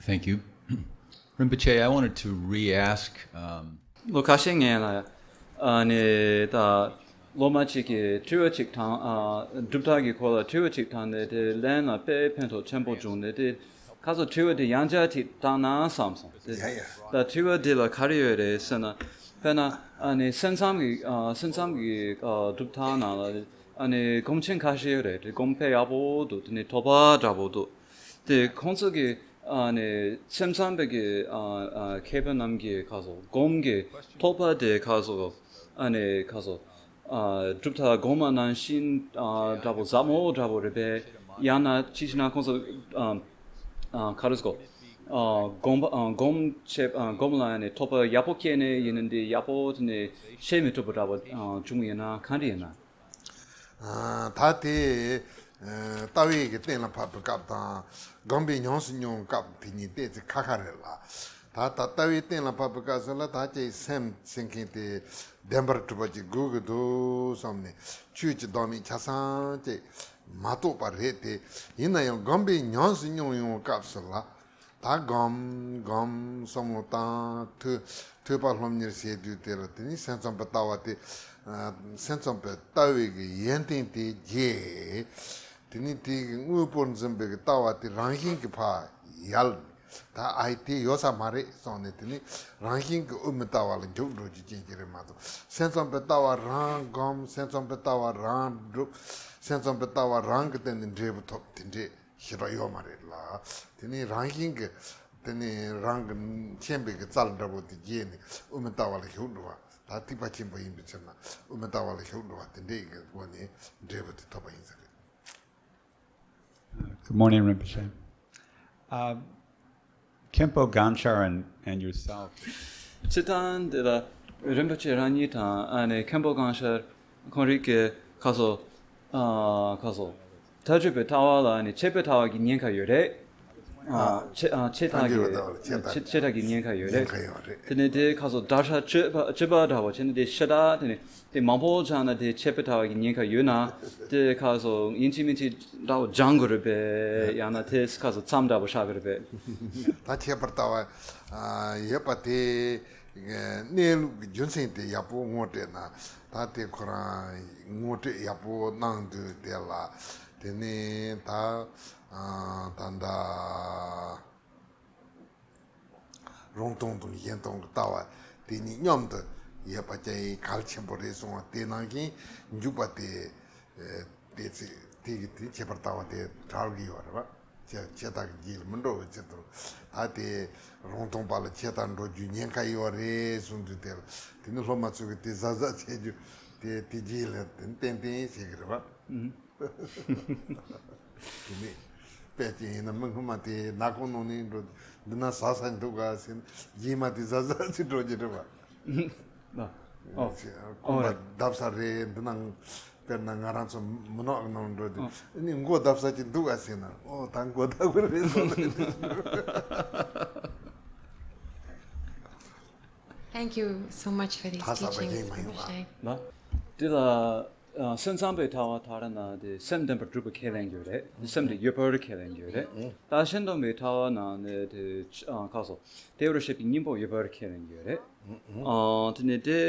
Thank you. Rinpoche, I wanted to re-ask. Um, ལོ་ཁ་ཤས་ངས་ལ་ཨ་ནི་ད་སློབ་མ་གཅིག་གིས་དྲི་བ་གཅིག་དང་ཨ་གྲུབ་མཐའ་གི་སྐོར་ལ་དྲི་བ་གཅིག་བཏང་ནས་དེ་ལན་ལ་དཔེ་ཕན་ཐོགས་ཆེན་པོ་བྱུང་ནས་དེ་ཁ་སང་དྲི་བ་དེ་ཡང་བསྐྱར་གཅིག་བཏང་ན་བསམ་སོང་། དེ་ད་དྲི་བ་འདི་ལ་ག་རེ་ཡོད་རེད་ཟེར་ན། དཔེར་ན་ཨ་ནི་སེམས་ཙམ་གྱི་ཨ་སེམས་ཙམ་གྱི་ཨ་གྲུབ་མཐའ་ནང་ལ་ཨ་ནི་སྒོམ་ཆེན་ཁ་ཤས་ཡོད་རེད། དེ་སྒོམ་དཔེ་ཡག་པོ་འདུག་དེ་ནི་ཐོགས་པ་འདྲ་པོ་འདུག་དེ་ཁོང་ཚོ་གི་ཨ་ནི་སེམས་ཙམ་པའི་གི་ཨ་ཨ་མཁས་པ་རྣམས་ཀྱི་ཁ་སོ་སྒོམ་གྱི་ཐོགས་པ་དེ་ཁ་སོ་ཨ་ནི་ཁ་སོ་ཨ་གྲུབ་མཐའ་སྒོམ་མ་ནང་བཞིན་ཨ་འདྲ་པོ་ཟབ་མོ་འདྲ་པོ་རེད་པས། ཡང་ན་ཅི་ཞིག་ན་ཁོང་ཚོ་ཨ་ཨ་ག་རེ་ཟེར་གོ་ཨ་སྒོམ་པ་ཨ་སྒོམ་བྱེད་ཨ་སྒོམ་ལ་ཡང་ནི་ཐོགས་པ་ཡག་པོ་སྐྱེས་ནས་ཡིན་ན་འདི་ཡག་པོ་དེ་ནི་ཤེས་མི་ཐུབ་པ་འདྲ་པོ་ཨ་བྱུང་ཡིན་ན་གང་འདྲ་ཡིན་ན། ད་དེ་ལྟ་བའི་གི་གཏན་ལ་ཕབ་པའི་སྐབས་དང་སྒོམ་པའི་ཉམས་སུ་མྱོང་བའི་སྐབས་དེ་གཉིས་ཏོག་ཙམ་ཁ་ཁ་རེད་ལ། ད་ད་ལྟ་བའི་གཏན་ལ་ཕབ་པའི་སྐབས་སུ་ལ་ད་ཅིག་སེམས་ཟེར་མཁན་དེ་བདེན་པར་གྲུབ་པ་ཅིག་དགོས་ཀྱི་འདུག་བསམ་ནས་ཆོས་ཀྱི་བདག་མེད་ཆ་ཚང་ཅིག་མ་རྟོགས་པ་རེད་དེ། ཡིན་ན་ཡང་སྒོམ་པའི་ཉམས་སུ་མྱོང་ཡོང་བའི་སྐབས་སུ་ལ། ད་སྒོམ་སྒོམ་བསམ་བློ་བཏང་ཐོས་ཐོས་པ་སློབ་གཉེར་བྱེད་དུས་དེ་ལ་དེ་ནི་སེམས་ཙམ་པའི་ལྟ་བ་དེ་སེམས་ཙམ་པའི་ལྟ་བའི་གི་ཡོན་ཏན་དེ་རྒྱས། དེ་ནི་དེ་གི་དངོས་པོར་འཛིན་པའི་གི་ལྟ་བ་དེ་རང་བཞིན་གྱིས་ཕར་ཡལ། ད་ཨའི་དེ་ཡོད་ས་མ་རེད་གསུངས་ནས་དེ་ནི་རང་བཞིན་གྱིས་དབུ་མའི་ལྟ་བ་ལ་འཇུག་འགྲོ་རྒྱུ་ཅན་ཅིག་རེད་མ་གཏོགས། སེམས་ཙམ་པའི་ལྟ་བ་རང་སྒོམ། སེམས་ཙམ་པའི་ལྟ་བ་རང་སྒྲུབ། སེམས་ཙམ་པའི་ལྟ་བ་རང་གི་སྟེང་ནས་འབྲས་བུ་ཐོབ་དེ་འདྲས། ཞེ་དྲག་ཡོད་མ་རེད་ལ། དེ་ནི་རང་བཞིན་གྱི་དེ་ནི་རང་གི་མཁྱེན་པའི་གི་རྩལ་འདྲ་པོ་དེ་རྒྱས་ནས་དབུ་མའི་ལྟ་བ་ལ་ཞུགས་འགྲོ་བ། ད་ཐེག་པ་ཆེན་པོ་ཡིན་པའི་ཕྱིར་ན་དབུ་མའི་ལྟ་བ་ལ་ཞུགས་འགྲོ་བ་དེ་འདྲའི་གི་སྒོ་ནས་འབྲས་བུ་དེ་ཐོབ་པ་ཡིན་ས་རེད། Good morning, Rinpoche. Uh, Khenpo Ganshar and, and yourself. སྤྱིར་བཏང་འདི་ལ་རིན་པོ་ཆེ་རང་ཉིད་དང་ཨ་ནི་མཁན་པོ་གང་ཤར་ཁོང་རིགས་ཀྱི་ཁ་སོ་ཨ་ཁ་སོ་ཐག་གཅོད་པའི་ལྟ་བ་ལ་ནི་ཆད་པའི་ལྟ་བ་གི་ཉེན་ཁ་ཡོད་རེད། ཨ་ཆད་ཨ་ཆད་ཐག་གི་ཐག་གཅོད་པའི་ལྟ་བ་ལ་ཆད་ཐག་ཆད་ཆད་ཐག་གི་ཉེན་ཁ་ཡོད་རེད། ཉེན་ཁ་ཡོད་རེད། དེ་ནས་དེ་ཁ་སོ་བདག་སྲ་གཅོད་པ་གཅོད་པ་འདྲ་བོ་བྱས་ནས་དེ་ཤ་སྟག་དེ་ནས་དེ་མང་པོ་སྦྱངས་ན་དེ་ཆད་པའི་ལྟ་བ་གི་ཉེན་ཁ་ཡོད་ན་དེ་ཁ་སོ་ཡིན་གཅིག་མིན་གཅིག་འདྲ་བོ་སྦྱང་དགོས་རེད་པས། ཡང་ན་དེ་ཁ་སོ་མཚམས་འདྲ་བོ་བཞག་དགོས་རེད་པས། ད་ཁྱད་པར་ལྟ་བ་ཡོད་པ་དེ་གནས་ལུགས་ཀྱི་རྒྱུ་མཚན་དེ་ཡག་པོ་ངོ་སྤྲད་ན་ད་དེ་ཁོ་རང་ངོ་སྤྲོད་ཡག་པོ་གནང་དུས་དེ་ལ་དེ་ནས་ད་ད་ལྟ་རུང་སྟོང་དང་གཞན་སྟོང་གི་ལྟ་བ་དེ་གཉིས་མཉམ་དུ་ཡོད་པ་ཅན་གལ་ཆེན་པོ་རེད་གསུངས་པ་དེ་ནང་བཞིན་འཇུག་པ་དེ། དེ་ཚེ་དེ་གི་དེ་ཁྱད་པར་ལྟ་བ་དེ་གྲགས་ཀྱི་ཡོད་རེད་བ། ཁྱད་ཁྱད་ཐག་གི་རྗེས་ལ་མི་འགྲོ་བའི་ཕྱིར་དུ། ད་དེ་རང་སྟོང་པ་ལ་ཁྱད་ཐག་འགྲོ་རྒྱུའི་ཉེན་ཁ་ཡོད་རེད་གསུངས་དུས་དེ་ལ་དེ་ནི་སློབ་མ་ཚོ་གི་དེ་གཟབ་གཟབ་བྱེད་རྒྱུ་དེ་དེ་རྗེས་ལ་དེ་ནི་ཏན་ཏན་བྱེད་ཀྱི་རེད་བ། དེ་ནི་དཔེ་ཅན་ཡིན་ན་མི་སྔོན་མ་དེ་ནག་ཁུང་ནང་ནས་འགྲོ་འདི་ན་ཟ་ས་འདུག་ག་ཟེར་ན་རྗེས་མ་དེ་གཟབ་གཟབ་བྱེད་འགྲོ་རྒྱུ་རེད་བ། ཨོ་རེད། ཁོམ་པ་བརྡབ་ས་རེད། འདི་ན་དཔེར་ན་ང་རང་ཚོ་མི་ནག་གི་ནང་འགྲོ་དུས་ཨ་ནི་མགོ་བརྡབ་ས་ཅིག་འདུག་ཨ་ཟེར་ན་ཨོ་ད་མགོ་བརྡབ་གི་རེད་ཟེར་ནས། Thank you so much for this teaching. ན་དེ་ལ་སེམས་ཙམ་པའི་ལྟ་བ་དག་ན་དེ་སེམས་བདེན་པར་གྲུབ་པ་ཁས་ལེན་རྒྱུ་རེད། སེམས་དེ་ཡོད་པར་ཁས་ལེན་རྒྱུ་རེད། ད་ཤེས་ལྡན་པའི་ལྟ་བ་ན་ནི་དེ་ཁ་སོ་དེ་བར་ཤེས་པའི་གཉེན་པོ་ཡོད་པར་ཁས་ལེན་རྒྱུ་རེད། དེ་ནས་དེ་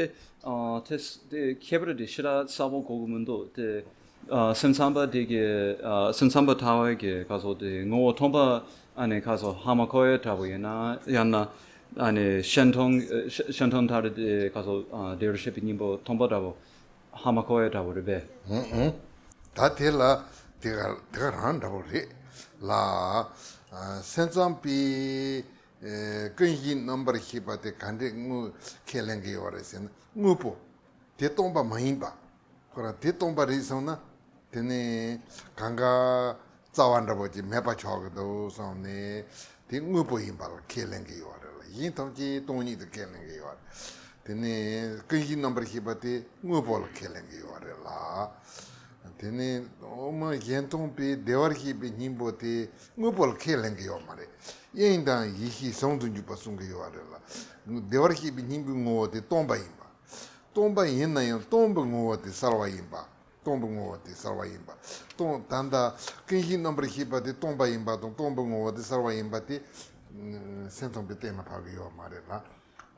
དེ་དེ་ཁྱད་པར་དེ་ཞེ་དྲག་གསལ་པོ་གོ་གི་མི་འདུག་དེ་སེམས་ཙམ་པ་དེ་གི་སེམས་ཙམ་པ་ལྟ་བའི་གི་ཁ་སོ་དེ་ངོ་བོ་མཐོང་པ་ཨ་ནི་ཁ་སོ་ཧ་མ་གོ་ཡ་འདྲ་པོ་ཡིན་ན་ཡང་ན་ཨ་ནི་ཤེས་མཐོང་ཤེས་མཐོང་ཐར་དེ་ཁ་སོ་དེ་བར་ཤེས་པའི་གཉེན་པོ་མཐོང་པ་འདྲ་པོ་ཧ་མ་གོ་ཡ་འདྲ་པོ་རེད་པས། ད་དེ་ལ་དེ་ག་དེ་ག་རང་འདྲ་པོ་རེད་ལ། སེམས་ཙམ་པའི་ཀུན་གཞི་རྣམ་པར་ཤེས་པ་དེ་ག་འདྲས་དངོས་ཁས་ལེན་གྱི་ཡོད་རེད་ཟེར་ན་དངོས་པོ་དེ་སྟོང་པ་མ་ཡིན་པ། ཁོ་རང་དེ་སྟོང་པ་རེད་བསམ་ན་དེ་ནི་གང་ག་རྩ་བ་འདྲ་པོ་ཅིག་མེད་པ་ཆགས་ཀྱི་འདུག་བསམ་ནས་དེ་དངོས་པོ་ཡིན་པ་ལ་ཁས་ལེན་གྱི་ཡོད་རེད་ལ། གཞན་ཐམས་ཅད་སྟོང་ཉིད་དུ་ཁས་ལེན་གྱི་ཡོད་རེད། དེ་ནས་ཀུན་གཞི་རྣམ་པར་ཤེས་པ་དེ་དངོས་པོ་ལ་ཁས་ལེན་གྱི་ཡོད་རེད་ལ། དེ་ནས་དབུ་མ་གཞན་སྟོང་པའི་བདེ་བར་གཤེགས་པའི་སྙིང་པོ་དེ་དངོས་པོ་ལ་ཁས་ལེན་གྱི་ཡོད་མ་རེད། དབྱིངས་དང་ཡེ་ཤེས་ཟུང་དུ་འཇུག་པ་གསུང་གི་ཡོད་རེད་ལ། བདེ་བར་གཤེགས་པའི་སྙིང་པོའི་ངོ་བོ་དེ་སྟོང་པ་ཡིན་པ། སྟོང་པ་ཡིན་ན་ཡང་སྟོང་པའི་ངོ་བོ་དེ་གསལ་བ་ཡིན་པ། སྟོང་པའི་ངོ་བོ་དེ་གསལ་བ་ཡིན་པ། སྟོང་ད་ལྟ་ཀུན་གཞིའི་རྣམ་པར་ཤེས་པ་དེ་སྟོང་པ་ཡིན་པ་དང་སྟོང་པའི་ངོ་བོ་དེ་གསལ་བ་ཡིན་པ་དེ་སེམས་ཙམ་པའི་སྟེང་ན་བབས་ཀྱི་ཡོད་མ་རེད་ལ།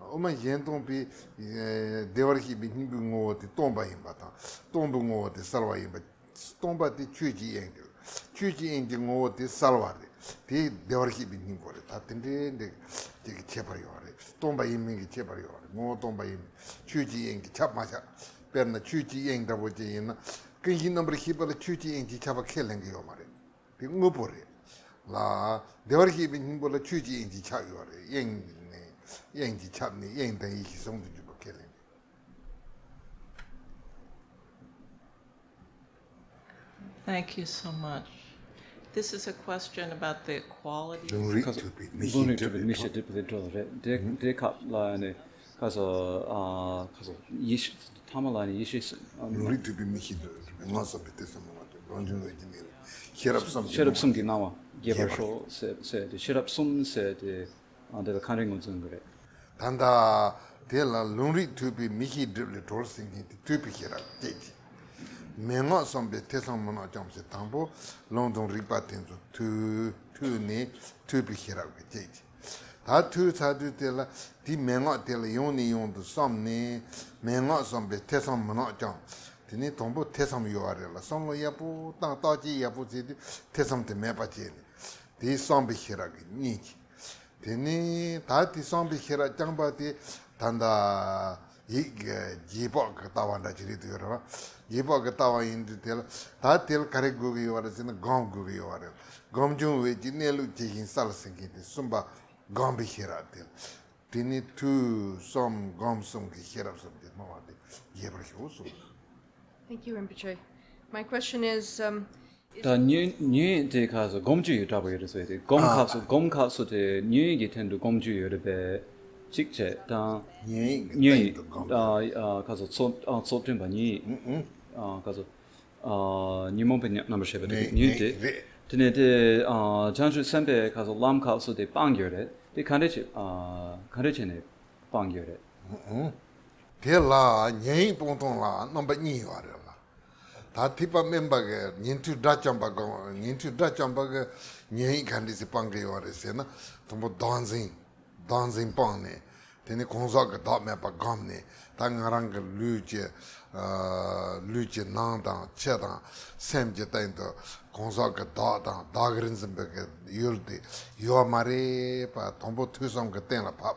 དབུ་མ་གཞན་སྟོང་པའི་བདེ་བར་གཤེགས་པའི་སྙིང་པོའི་ངོ་བོ་དེ་སྟོང་པ་ཡིན་པ་དང་སྟོང་པའི་ངོ་བོ་དེ་གསལ་བ་ཡིན་པ། སྟོང་པ་དེ་ཆོས་ཀྱི་དབྱིངས་དེ། ཆོས་ཀྱི་དབྱིངས་ཀྱི་ངོ་བོ་དེ་གསལ་བ་རེད། དེ་བདེ་བར་གཤེགས་པའི་སྙིང་པོ་རེད། ད་དེ་འདྲའི་འདྲའི་ཅིག་གི་ཁྱད་པར་ཡོད་རེད། སྟོང་པ་ཡིན་མིན་གྱི་ཁྱད་པར་ཡོད་རེད། ངོ་བོ་སྟོང་པ་ཡིན་མིན་ཆོས་ཀྱི་དབྱིངས་ཀྱིས་ཁྱབ་མ་ཁྱབ། དཔེར་ན་ཆོས་ཀྱི་དབྱིངས་འདྲ་པོ་ཅིག་ཡིན་ན་ཀུན་གཞིའི་རྣམ་པར་ཤེས་པ་ལ་ཆོས་ཀྱི་དབྱིངས་ཀྱིས་ཁྱབ་པ་ཁས་ལེན་གྱི་ཡོད་མ་རེད། དེ་དངོས་པོ་རེད་ལ། བདེ་བར་གཤེགས་པའི་སྙིང་པོ་ལ་ཆོས་ཀྱི་དབྱིངས་ཀྱིས་ཁྱབ་ཡོད་རེད། དབྱིངས་ནས་དབྱིངས་ཀྱིས་ཁྱབ་ནས་དབྱིངས་དང་ཡེ་ཤེས་ཟུང་དུ་འཇུག་པ་ཁས་ལེན། Thank you so much. This is a question about the quality. ལུང་རིགས་ཐུབ་པའི་མི་ལུང་ཤེས་རིགས་ཐུབ་པའི་མི་ཤེས་སྒྲིབ་པའི་འགྲོ་རེད། དེ་དེ་ཁག་ལ་ནི་ཁ་སོ་ཨ་ཁ་སོ་ཡེ་ཤེས་ཐ་མ་ལ་ནི་ཡེ་ཤེས་ལུང་རིགས་ཐུབ་པའི་མི་ཤེས་སྒྲིབ་མེད་ངག་བསམ་པའི་ཐེ་ཚོམ་མ་ལ་དོན་རང་བྱུང་བའི་གི་མེད་ཤེས་རབ་བསམ་ཤེས་རབ་གསུམ་གྱི་སྣང་བ་རྒྱས་པར་ཤོག་ཟེར་ཟེར་ཏེ་ཤེས་རབ་གསུམ་ཟེར་ཏེ། ཨ་དེ་ལ་ག་རེ་ངོས་འཛིན་དགོས་རེད། ད་ལྟ་དེ་ལ་ལུང་རིགས་ཐུབ་པའི་མི་ཤེས་སྒྲིབ་ལས་གྲོལ་ཟེར་མཁན་དེ་ཐུབ་པའི་ཤེས་རབ་སྐྱེད་ཀྱི། མན་ངག་བསམ་པའི་ཐེ་ཚོམ་མུན་ནག་བཅོམ་ཟེར། དང་པོ་ལུང་དང་རིགས་པ་དེ་ཚོ་ཐུལ་ཐུལ་ནས་ཐུབ་པའི་ཤེས་རབ་ཀྱི་སྐྱེད་ཀྱི། ད་ཐུལ་ཚར་དུས་དེ་ལ་དེའི་མན་ངག་དེ་ལ་ཡང་ནས་ཡང་དུ་བསམ་ནས་མན་ངག་བསམ་པའི་ཐེ་ཚོམ་མུན་ནག་བཅོམ། དེ་ནས་དང་པོ་ཐེ་ཚོམ་ཡོད་པ་རེད་ལ་བསམ་བློ་ཡག་པོ་བཏང་བརྟག་དཔྱད་ཡག་པོ་བྱས་དུས་ཐེ་ཚོམ་དེ་མེད་པ་བྱས་ནས་དེའི་བསམ་པའི་ཤེས་རབ་ཀྱི་སྐྱེད་ཀྱི། དེ་ནས་ད་དེ་བསམ་པའི་ཤེས་རབ་རྐྱང་པ་དེ་ད་ལྟ་ཡིད་ཀྱི་རྗེས་དཔག་གི་ལྟ་བ་འདྲ་ཅིག་རེད་འདུག་རེད་བ། རྗེས་དཔག་གི་ལྟ་བ་ཡིན་དུས་དེ་ལ་ད་དེ་ལ་ག་རེ་དགོས་ཀྱི་ཡོད་རེད་ཟེར་ན་སྒོམ་དགོས་ཀྱི་ཡོད་རེད། སྒོམ་བྱུང་བའི་གི་གནས་ལུགས་ཇི་བཞིན་གསལ་ཟེར་མཁན་དེ་གསུམ་པ་སྒོམ་པའི་ཤེས་རབ་དེ་ལ་དེ་ནི་ཐོས་བསམ་སྒོམ་གསུམ་གྱི་ཤེས་རབ་གསུམ་གྱི་སྣང་བ་དེ་རྒྱས་པར་ཞུ་གསུངས། Thank you, Rinpoche. My question is, um, ད་ཉོན་ཉོན་དེ་ཁ་སོ་སྒོམ་རྒྱུ་ཡོད་འདྲ་པོ་ཡོད་རེད་ཟེར་ཏེ་སྒོམ་ཁག་སོ་སྒོམ་ཁག་སོ་དེ་ཉོན་གྱི་སྟེང་དུ་སྒོམ་རྒྱུ་ཡོད་རེད་པས་གཅིག་བྱས་དང་ཉོན་ཉོན་ཡིག་ཁ་སོ་ཚོགས་ཚོགས་སྟོན་པ་ཉོན་ཡིག་ཁ་སོ་ཉོན་མོངས་པའི་རྣམ་པར་ཤེས་པ་དེ་ཉོན་དེ་དེ་ནས་དེ་བྱང་ཆུབ་སེམས་དཔའི་ཁ་སོ་ལམ་ཁག་སོ་དེ་སྤང་རྒྱུ་རེད། དེ་ག་འདྲ་བྱས་ག་འདྲ་བྱས་ནས་སྤང་རྒྱུ་རེད། དེ་ལ་ཉོན་ཡིག་སྤོང་སྟངས་ལ་རྣམ་པ་གཉིས་ཡོད་རེད་ལ། ད་ཐེག་པ་དམན་པ་གི་ཉན་ཐོས་དགྲ་བཅོམ་པ་གང་ཉན་ཐོས་དགྲ་བཅོམ་པ་གི་ཉོན་ཡིག་ག་འདྲ་ཞིག་སྤང་གི་ཡོད་རེད་ཟེར་ན་དང་པོ་བདག་འཛིན་བདག་འཛིན་སྤངས་ནས་དེ་ནས་གང་ཟག་གི་བདག་མེད་པ་བསྒོམས་ནས་ད་ང་རང་གི་ལུས་ཀྱི་ལུས་ཀྱི་ནང་དང་ཕྱི་དང་སེམས་ཀྱི་སྟེང་དུ་གང་ཟག་གི་བདག་དང་བདག་གིར་འཛིན་པའི་གི་ཡུལ་དེ་ཡོད་མ་རེད་པ། དང་པོ་ཐོས་བསམ་གྱི་གཏན་ལ་ཕབ།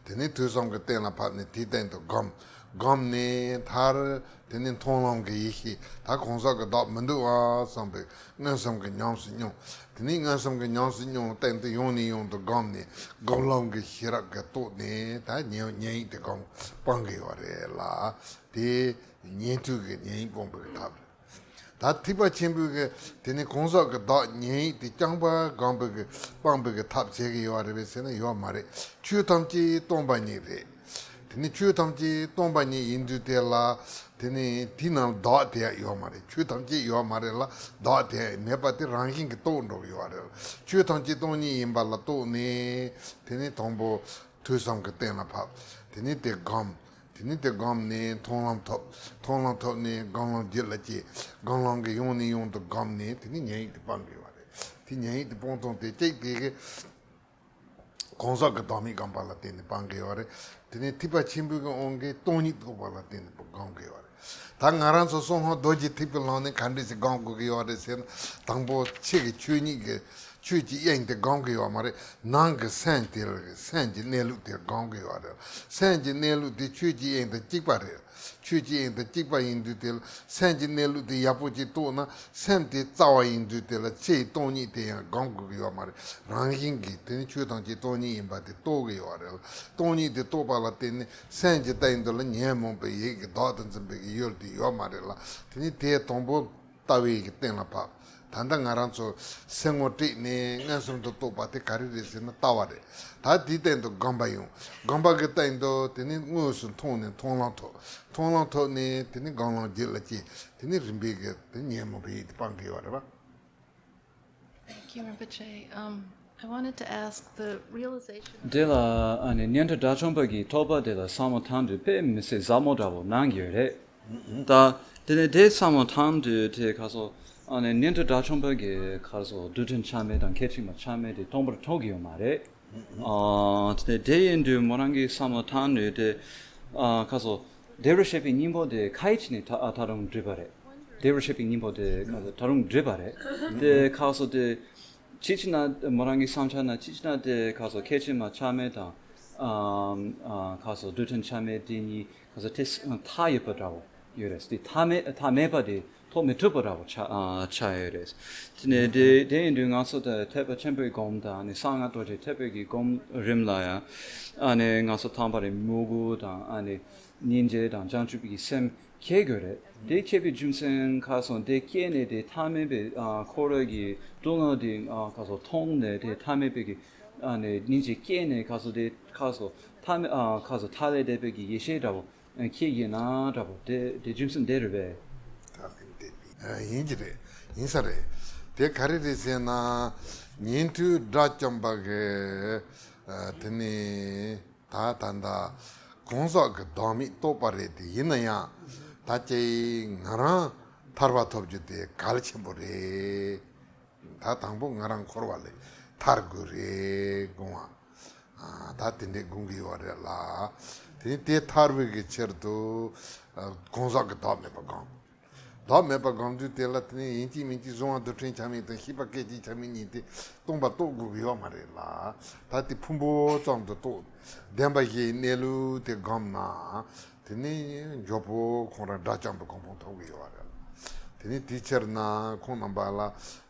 དེ་ནས་ཐོས་བསམ་གྱི་གཏན་ལ་ཕབ་ནས་དེའི་སྟེང་དུ་བསྒོམ། བསྒོམས་ནས་མཐར་དེ་ནས་མཐོང་ལམ་གྱི་ཡེ་ཤེས་ད་གང་ཟག་གི་བདག་མི་འདུག་ཨ་བསམ་པའི་མངོན་སུམ་གྱི་ཉམས་སུ་མྱོང་། དེ་ནས་མངོན་སུམ་གྱི་ཉམས་སུ་མྱོང་སྟེང་དུ་ཡང་ནས་ཡང་དུ་བསྒོམས་ནས་སྒོམ་ལམ་གྱི་ཤེས་རབ་ཀྱིས་རྟོགས་ནས་ད་ཉན་ཉན་ཡིག་དེ་སྒོམ་སྤང་གི་ཡོད་རེད་ལ། དེ་ཉན་ཐོས་ཀྱི་ཉན་ཡིག་སྤོང་བའི་ཐབས་རེད། ད་ཐེག་པ་ཆེན་པོའི་གི་དེ་ནི་གང་ཟག་གི་བདག་ཉན་ཡིག་དེ་རྐྱང་པ་སྒོམ་པའི་གི་སྤང་པའི་གི་ཐབས་བྱེད་ཀྱི་ཡོད་རེད་པས་ཟེར་ན་ཡོད་མ་རེད། ཆོས་ཐམས་ཅད་སྟོང་པ་ཉིད་རེད། དེ་ནི་ཆོས་ཐམས་ཅད་སྟོང་པ་ཉིད་ཡིན་དུས་དེ་ལ་དེ་ནི་དེའི་ནང་བདག་དེ་ཡང་ཡོད་མ་རེད། ཆོས་ཐམས་ཅད་ཡོད་མ་རེད་ལ་བདག་དེ་ཡང་མེད་པ་དེ་རང་བཞིན་གྱིས་རྟོགས་འགྲོ་གི་ཡོད་རེད། ཆོས་ཐམས་ཅད་སྟོང་ཉིད་ཡིན་པ་ལ་རྟོགས་ནས་དེ་ནི་དང་པོ་ཐོས་བསམ་གྱི་གཏན་ལ་ཕབ། དེ་ནི་དེ་སྒོམ། དེ་ནི་དེ་བསྒོམས་ནས་མཐོང་ལམ་ཐོབ། མཐོང་ལམ་ཐོབ་ནས་སྒོམ་ལམ་རྒྱུད་ལ་སྐྱེས། སྒོམ་ལམ་གྱི་ཡང་ནས་ཡང་དུ་བསྒོམས་ནས་དེ་ནི་ཉན་ཡིག་དེ་སྤང་དགོས་པ་རེད། དེ་ཉན་ཡིག་དེ་སྤོང་སྟངས་དེ་གཅིག་དེ་གི་གང་ཟག་གི་བདག་མེད་བསྒོམ་པ་ལ་བརྟེན་ནས་སྤང་དགོས་པ་རེད། དེ་ནི་ཐེག་པ་ཆེན་པོའི་གི་དབང་གིས་སྟོང་ཉིད་རྟོགས་པ་ལ་བརྟེན་ནས་བསྒོམ་དགོས་པ་རེད། ད་ང་རང་ཚོ་གསང་སྔགས་རྡོ་རྗེ་ཐེག་པའི་ལམ་ནས་ག་འདྲ་ཞིག་སྒོམ་དགོས་ཀྱི་ཡོད་རེད་ཟེར་ན་དང་པོ་ཕྱི་གི་ཆོས་ཉིད་ཀྱི་ཆོས་ཀྱི་དབྱིངས་དེ་སྒོམ་གྱི་ཡོད་མ་རེད། ནང་གི་སེམས་དེ་ལ་སེམས་ཀྱི་གནས་ལུགས་དེ་སྒོམ་གྱི་ཡོད་རེད། སེམས་ཀྱི་གནས་ལུགས་དེ་ཆོས་ཀྱི་དབྱིངས་དང་གཅིག་པ་རེད། ཆོས་ཀྱི་དབྱིངས་དང་གཅིག་པ་ཡིན་དུས་དེ་ལ་སེམས་ཀྱི་གནས་ལུགས་དེ་ཡག་པོ་ཅིག་རྟོགས་ན་སེམས་དེ་རྩ་བ་ཡིན་དུས་དེ་ལ་ཕྱིའི་སྟོང་ཉིད་དེ་ཡང་སྒོམ་དགོས་ཀྱི་ཡོད་མ་རེད། རང་བཞིན་གྱིས་དེ་ནི་ཆོས་ཐམས་ཅད་སྟོང་ཉིད་ཡིན་པ་དེ་རྟོགས་ཀྱི་ཡོད་རེད། སྟོང་ཉིད་དེ་རྟོགས་པ་ལ་བརྟེན་ནས་སེམས་ཀྱི་སྟེང་དུ་ལ་ཉོན་མོངས་པའི་ཡིད་ཀྱི་བདག་ཏུ་འཛིན་པའི་ཡུལ་དེ་ཡོད་མ་རེད་ལ། དེ་ནི་དེ་དང་པོ་ལྟ་བའི་གི་གཏན་ལ་ཕབ། ད་ལྟ་ང་རང་ཚོ་སེམས་ངོ་སྤྲད་ནས་མངོན་སུམ་དུ་རྟོགས་པ་དེ་ག་རེ་རེད་ཟེར་ན་ལྟ་བ་རེད། ད་དེའི་སྟེང་དུ་སྒོམ་པ་ཡོང་། སྒོམ་པ་གི་སྟེང་དུ་དེ་ནི་དངོས་སུ་མཐོང་ནས་མཐོང་ལམ་ཐོབ། མཐོང་ལམ་ཐོབ་ནས་དེ་ནི་སྒོམ་ལམ་རྒྱུད་ལ་སྐྱེས། དེ་ནི་རིམ་པས་གི་དེ་ཉོན་མོངས་པའི་ཡིད་དེ་སྤང་གི་ཡོད་རེད་པ། Thank you, Rinpoche. Um, I wanted to ask the realization of འདི་ལ་ཨ་ནི་ཉན་ཐོས་དགྲ་བཅོམ་པ་གི་རྟོགས་པ་དེ་ལ་བསམ་བློ་བཏང་དུས་དཔེ་མི་སྲིད་ཟབ་མོ་འདྲ་བོ་གནང་གི་ཡོད་རེད། ད་དེ་ནས་དེ་བསམ་བློ་བཏང་དུས་དེ་ཁ་སོ་ཨ་ནི་ཉན་ཐོས་དགྲ་བཅོམ་པ་གི་ཁ་སོ་རྡུལ་ཕྲན་ཆ་མེད་དང་སྐད་ཅིག་མ་ཆ་མེད་དེ་སྟོང་པར་མཐོང་གི་ཡོད་མ་རེད། ཨ་དེ་དེ་ཡིན་དུས་མོ་རང་གིས་བསམ་བློ་བཏང་ནུས་དེ་ཨ་ཁ་སོ་བདེ་བར་གཤེགས་པའི་སྙིང་པོ་དེ་ཁ་ཡིད་ཆེས་ནས་ད་ཨ་ད་རུང་འདྲིས་པ་རེད། བདེ་བར་གཤེགས་པའི་སྙིང་པོ་དེ་ཁ་སོ་ད་རུང་འདྲིས་པ་རེད། དེ་ཁ་སོ་དེ་ཅི་ཅི་ན་མོ་རང་གི་བསམ་འཆར་ན་ཅི་ཅི་ན་དེ་ཁ་སོ་སྐད་ཅིག་མ་ཆ་མེད་དང་ཨ་ཨ་ཁ་སོ་རྡུལ་ཕྲན་ཆ་མེད་དེ་གཉིས་ཁ་སོ་དེ་མཐའ་ཡོད་པ་འདྲ་བོ་ཡོད་རེད། དེ་མཐའ་མེད་མཐའ་མེད་པ་དེ་ཐོབ་མི་ཐུབ་པ་འདྲ་བོ་ཆགས་ཨ་ཆགས་ཡོད་རེད། དེ་ནས་དེ་དེ་ཡིན་དུས་ང་ཚོ་ད་ཐེག་པ་ཆེན་པོའི་སྒོམ་དང་ཨ་ནི་གསང་སྔགས་རྡོ་རྗེ་ཐེག་པའི་གི་སྒོམ་རིམ་ལ་ཡང་ཨ་ནི་ང་ཚོ་དང་པ་རེད་མོས་གུས་དང་ཨ་ནི་སྙིང་རྗེ་དང་བྱང་ཆུབ་ཀྱི་སེམས་སྐྱེ་དགོས་རེད། དེ་སྐྱེ་བའི་རྒྱུ་མཚན་ཁ་སོང་དེ་སྐྱེས་ནས་དེ་ཐ་མལ་པའི་ཨ་འཁོར་བའི་གི་སྡུག་བསྔལ་དེ་ཨ་ཁ་སོང་མཐོང་ནས་དེ་ཐ་མལ་པའི་གི་ཨ་ནི་སྙིང་རྗེ་སྐྱེས་ནས་ཁ་སོང་དེ་ཁ་སོང་ཐ་མལ་ཨ་ཁ་སོང་མཐའ་ལས་འདས་པའི་གི་ཡེ་ཤེས་འདྲ་བོ་ཨ་སྐྱེ་ཡིན་ན་འདྲ་བོ་དེ་དེ་རྒྱུ་མཚན་དེ་རེད་པས། ད་ལན་དེ་ཨ་ཡིན་གྱི་རེད། ཡིན་ས་རེད། དེ་ག་རེ་རེད་ཟེར་ན་ཉན་ཐོས་དགྲ་བཅོམ་པ་གི་ཨ་དེ་ནི། ད་ད་ད་གང་ཟག་གི་བདག་མེད་རྟོགས་པ་རེད་དེ་ཡིན་ན་ཡང་ད་ཅི་ང་རང་ཐར་པ་ཐོབ་རྒྱུ་དེ་གལ་ཆེན་པོ་རེད། ད་དང་པོ་ང་རང་འཁོར་བ་ལས་ཐར་དགོས་རེད་དགོངས་པ། ད་དེ་འདྲས་དགོངས་ཀྱི་ཡོད་རེད་ལ། དེ་ནི་དེ་ཐར་བའི་གི་ཕྱིར་དུ་གང་ཟག་གི་བདག་མེད་པ་སྒོམ། བདག་མེད་པ་སྒོམ་དུས་དེ་ལ་དེ་ནས་ཡིན་གཅིག་མིན་གཅིག་གཟུང་བ་རྡུལ་ཕྲན་ཆ་མེད་དང་ཤེས་པ་སྐད་ཅིག་ཆ་མེད་གཉིས་དེ་སྟོང་པ་རྟོགས་དགོས་ཀྱི་ཡོད་མ་རེད་ལ། ད་དེ་ཕུང་པོ་ཙམ་དུ་རྟོགས། བདེན་པ་བཞིའི་གནས་ལུགས་དེ་སྒོམ་ན། དེ་ནས་མགྱོགས་པོ་ཁོང་རང་དགྲ་བཅོམ་པའི་གོ་འཕང་ཐོབ་ཀྱི་ཡོད་རེད་ལ། དེ་ནས་དེའི་ཕྱིར་ན་ཁོང་རྣམ་པ་ལ་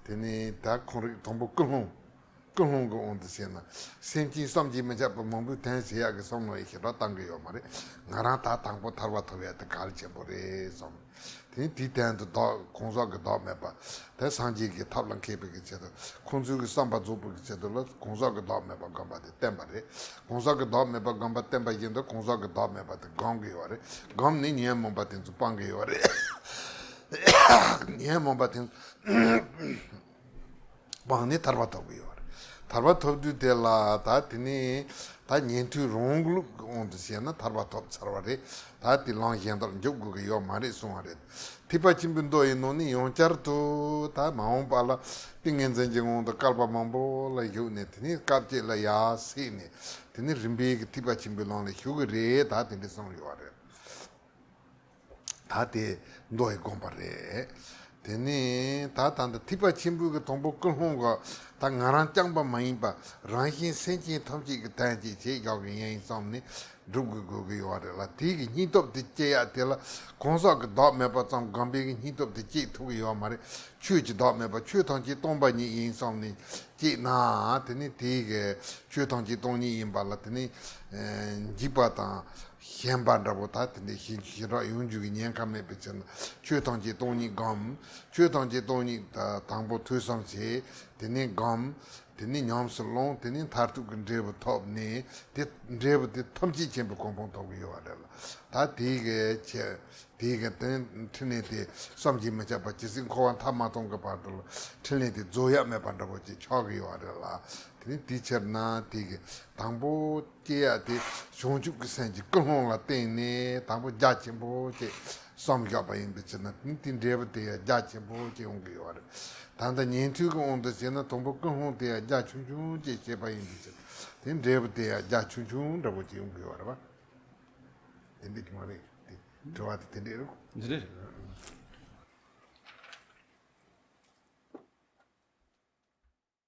དེ་ནས་ད་ཁོང་རིགས་དང་པོ་ཀུན་སློང་། ཀུན་སློང་གི་དབང་དུ་བྱས་ན། སེམས་ཅན་བསམ་གྱིས་མི་ཁྱབ་པ་མང་པོའི་དོན་བྱེད་ཡག་གི་བསམ་བློ་ཡི་ཞེ་དྲག་བཏང་གི་ཡོད་མ་རེད། ང་རང་ད་དང་པོ་ཐར་པ་ཐོབ་ཡག་དེ་གལ་ཆེན་པོ་རེད་བསམ། དེ་ནས་དེའི་སྟེང་དུ་བདག་གང་ཟག་གི་བདག་མེད་པ། དེ་སངས་རྒྱས་ཀྱི་ཐབས་ལ་མཁས་པའི་གི་ཆེད་དུ་ཁོང་ཚོའི་གི་བསམ་པ་རྫོགས་པའི་གི་ཆེད་དུ་ལ་གང་ཟག་གི་བདག་མེད་པ་སྒོམ་པ་དེ་བསྟན་པ་རེད། གང་ཟག་གི་བདག་མེད་པ་སྒོམ་པ་བསྟན་པ་བཞིན་དུ་གང་ཟག་གི་བདག་མེད་པ་དེ་སྒོམ་གི་ཡོད་རེད། སྒོམ་ནས་ཉོན་མོངས་པ་དེ་ཚོ་སྤང་གི་ཡོད་རེད། ཉོན་མོངས་པ་དེ་ཚོ། སྤངས་ནས་ཐར་པ་ཐོབ་ཀྱི་ཡོད་རེད། ཐར་པ་ཐོབ་དུས་དེ་ལ་ད་དེ་ནས་ད་ཉན་ཐོས་རང་ལུགས་ཀྱི་དབང་དུ་བྱས་ན་ཐར་པ་ཐོབ་ཚར་བ་རེད། ད་དེ་ལམ་གཞན་དག་འཇུག་དགོས་ཀྱི་ཡོད་མ་རེད་གསུང་བ་རེད། ཐེག་པ་ཆེན་པོའི་མདོ་ཡི་ནང་ནས་ཡང་བསྐྱར་དུ་ད་མ་འོངས་པ་ལ་ཏིང་ངེ་འཛིན་གྱི་དབང་དུ་བསྐལ་པ་མང་པོ་ལ་བཞུགས་ནས་དེ་ནས་སྐབས་གཅིག་ལ་ཡར་སད་ནས་དེ་ནས་རིམ་པས་ཀྱི་ཐེག་པ་ཆེན་པོའི་ལམ་ལ་ཞུགས་ཀྱི་རེད། ད་དེ་འདྲ་གསུངས་ཡོད་རེད། ད་དེ་མདོ་ཡི་དགོངས་པ་རེད། དེ་ནས་ད་ད་འདི་ཐེག་པ་ཆེན་པོའི་གི་དང་པོ་ཀུན་སློང་གི་ད་ང་རང་རྐྱང་པ་མ་ཡིན་པ་རང་གཞན་སེམས་ཅན་ཐམས་ཅད་ཀྱི་དོན་གྱི་བྱེད་བཞག་གི་ཡིན་བསམ་ནས་སྒྲུབ་དགོས་དགོས་ཀྱི་ཡོད་རེད་ལ། དེ་གི་སྙིང་སྟོབས་དེ་སྐྱེ་ཡག་དེ་ལ་གང་ཟག་གི་བདག་མེད་པ་ཙམ་སྒོམ་པའི་གི་སྙིང་སྟོབས་དེ་སྐྱེ་ཐུབ་ཀྱི་ཡོད་མ་རེད། ཆོས་ཀྱི་བདག་མེད་པ་ཆོས་ཐམས་ཅད་སྟོང་པ་ཉིད་ཡིན་བསམ་ནས་སྐྱེས་ན་དེ་ནི་དེ་གི་ཆོས་ཐམས་ཅད་སྟོང་ཉིད་ཡིན་པ་ལ་དེ་ནི་འཇིགས་པ་དང་། ཞེན་པ་འདྲ་པོ་ད་དེ་འདྲའི་ཞེན་ཞེན་རག་ཡོང་རྒྱུ་གི་ཉེན་ཁ་མེད་པའི་ཕྱིར་ན་ཆོས་ཐམས་ཅད་སྟོང་ཉིད་སྒོམ། ཆོས་ཐམས་ཅད་སྟོང་ཉིད་ད་དང་པོ་ཐོས་བསམ་བྱེད། དེ་ནས་སྒོམ། དེ་ནས་ཉམས་སུ་བླངས། དེ་ནས་མཐར་ཐུག་གི་འབྲས་བུ་ཐོབ་ནས་དེ་འབྲས་བུ་དེ་ཐམས་ཅད་མཁྱེན་པའི་གོ་འཕང་ཐོབ་ཀྱི་ཡོད་པ་རེད་ལ། ད་དེའི་གི་ཆེད་དེའི་གི་དེ་འཕྲིན་ལས་དེ་བསམ་གྱིས་མི་ཁྱབ་པ་ཇི་སྲིད་འཁོར་བ་མཐའ་མ་སྟོངས་ཀྱི་བར་དུ་ལ་འཕྲིན་ལས་དེ་རྫོགས་ཡག་མེད་པ་འདྲ་པོ་ཅིག་ཆགས་ཀྱི་ཡོད་པ་རེད་ལ། དེ་ནས་དེའི་ཕྱིར་ན་དེའི་གི་དང་པོ། སྐྱེ་ཡག་དེ་བྱང་ཆུབ་ཀྱི་སེམས་ཀྱི་ཀུན་སློང་ལ་བརྟེན་ནས་དང་པོ་རྒྱ་ཆེན་པོ་ཅིག་བསམ་བཞག་པ་ཡིན་པའི་ཕྱིར་ན་དེ་འབྲས་བུ་དེ་ཡང་རྒྱ་ཆེན་པོ་ཅིག་ཡོང་གི་ཡོད་རེད། ད་ལྟ་ཉན་ཐོས་ཀྱི་དབང་དུ་བྱས་ན་དང་པོ་ཀུན་སློང་དེ་ཡང་རྒྱ་ཆུང་ཆུང་ཅིག་བྱས་པ་ཡིན་པའི་ཕྱིར་དེ་འབྲས་བུ་དེ་ཡང་རྒྱ་ཆུང་ཆུང་འདྲ་པོ་ཅིག་ཡོང་གི་ཡོད་རེད་པ། དེ་འདྲ་གི་མ་རེད་དེ། དྲི་བ་དེ་དེ་འདྲ་རེད། འདི་འདྲ་རེད།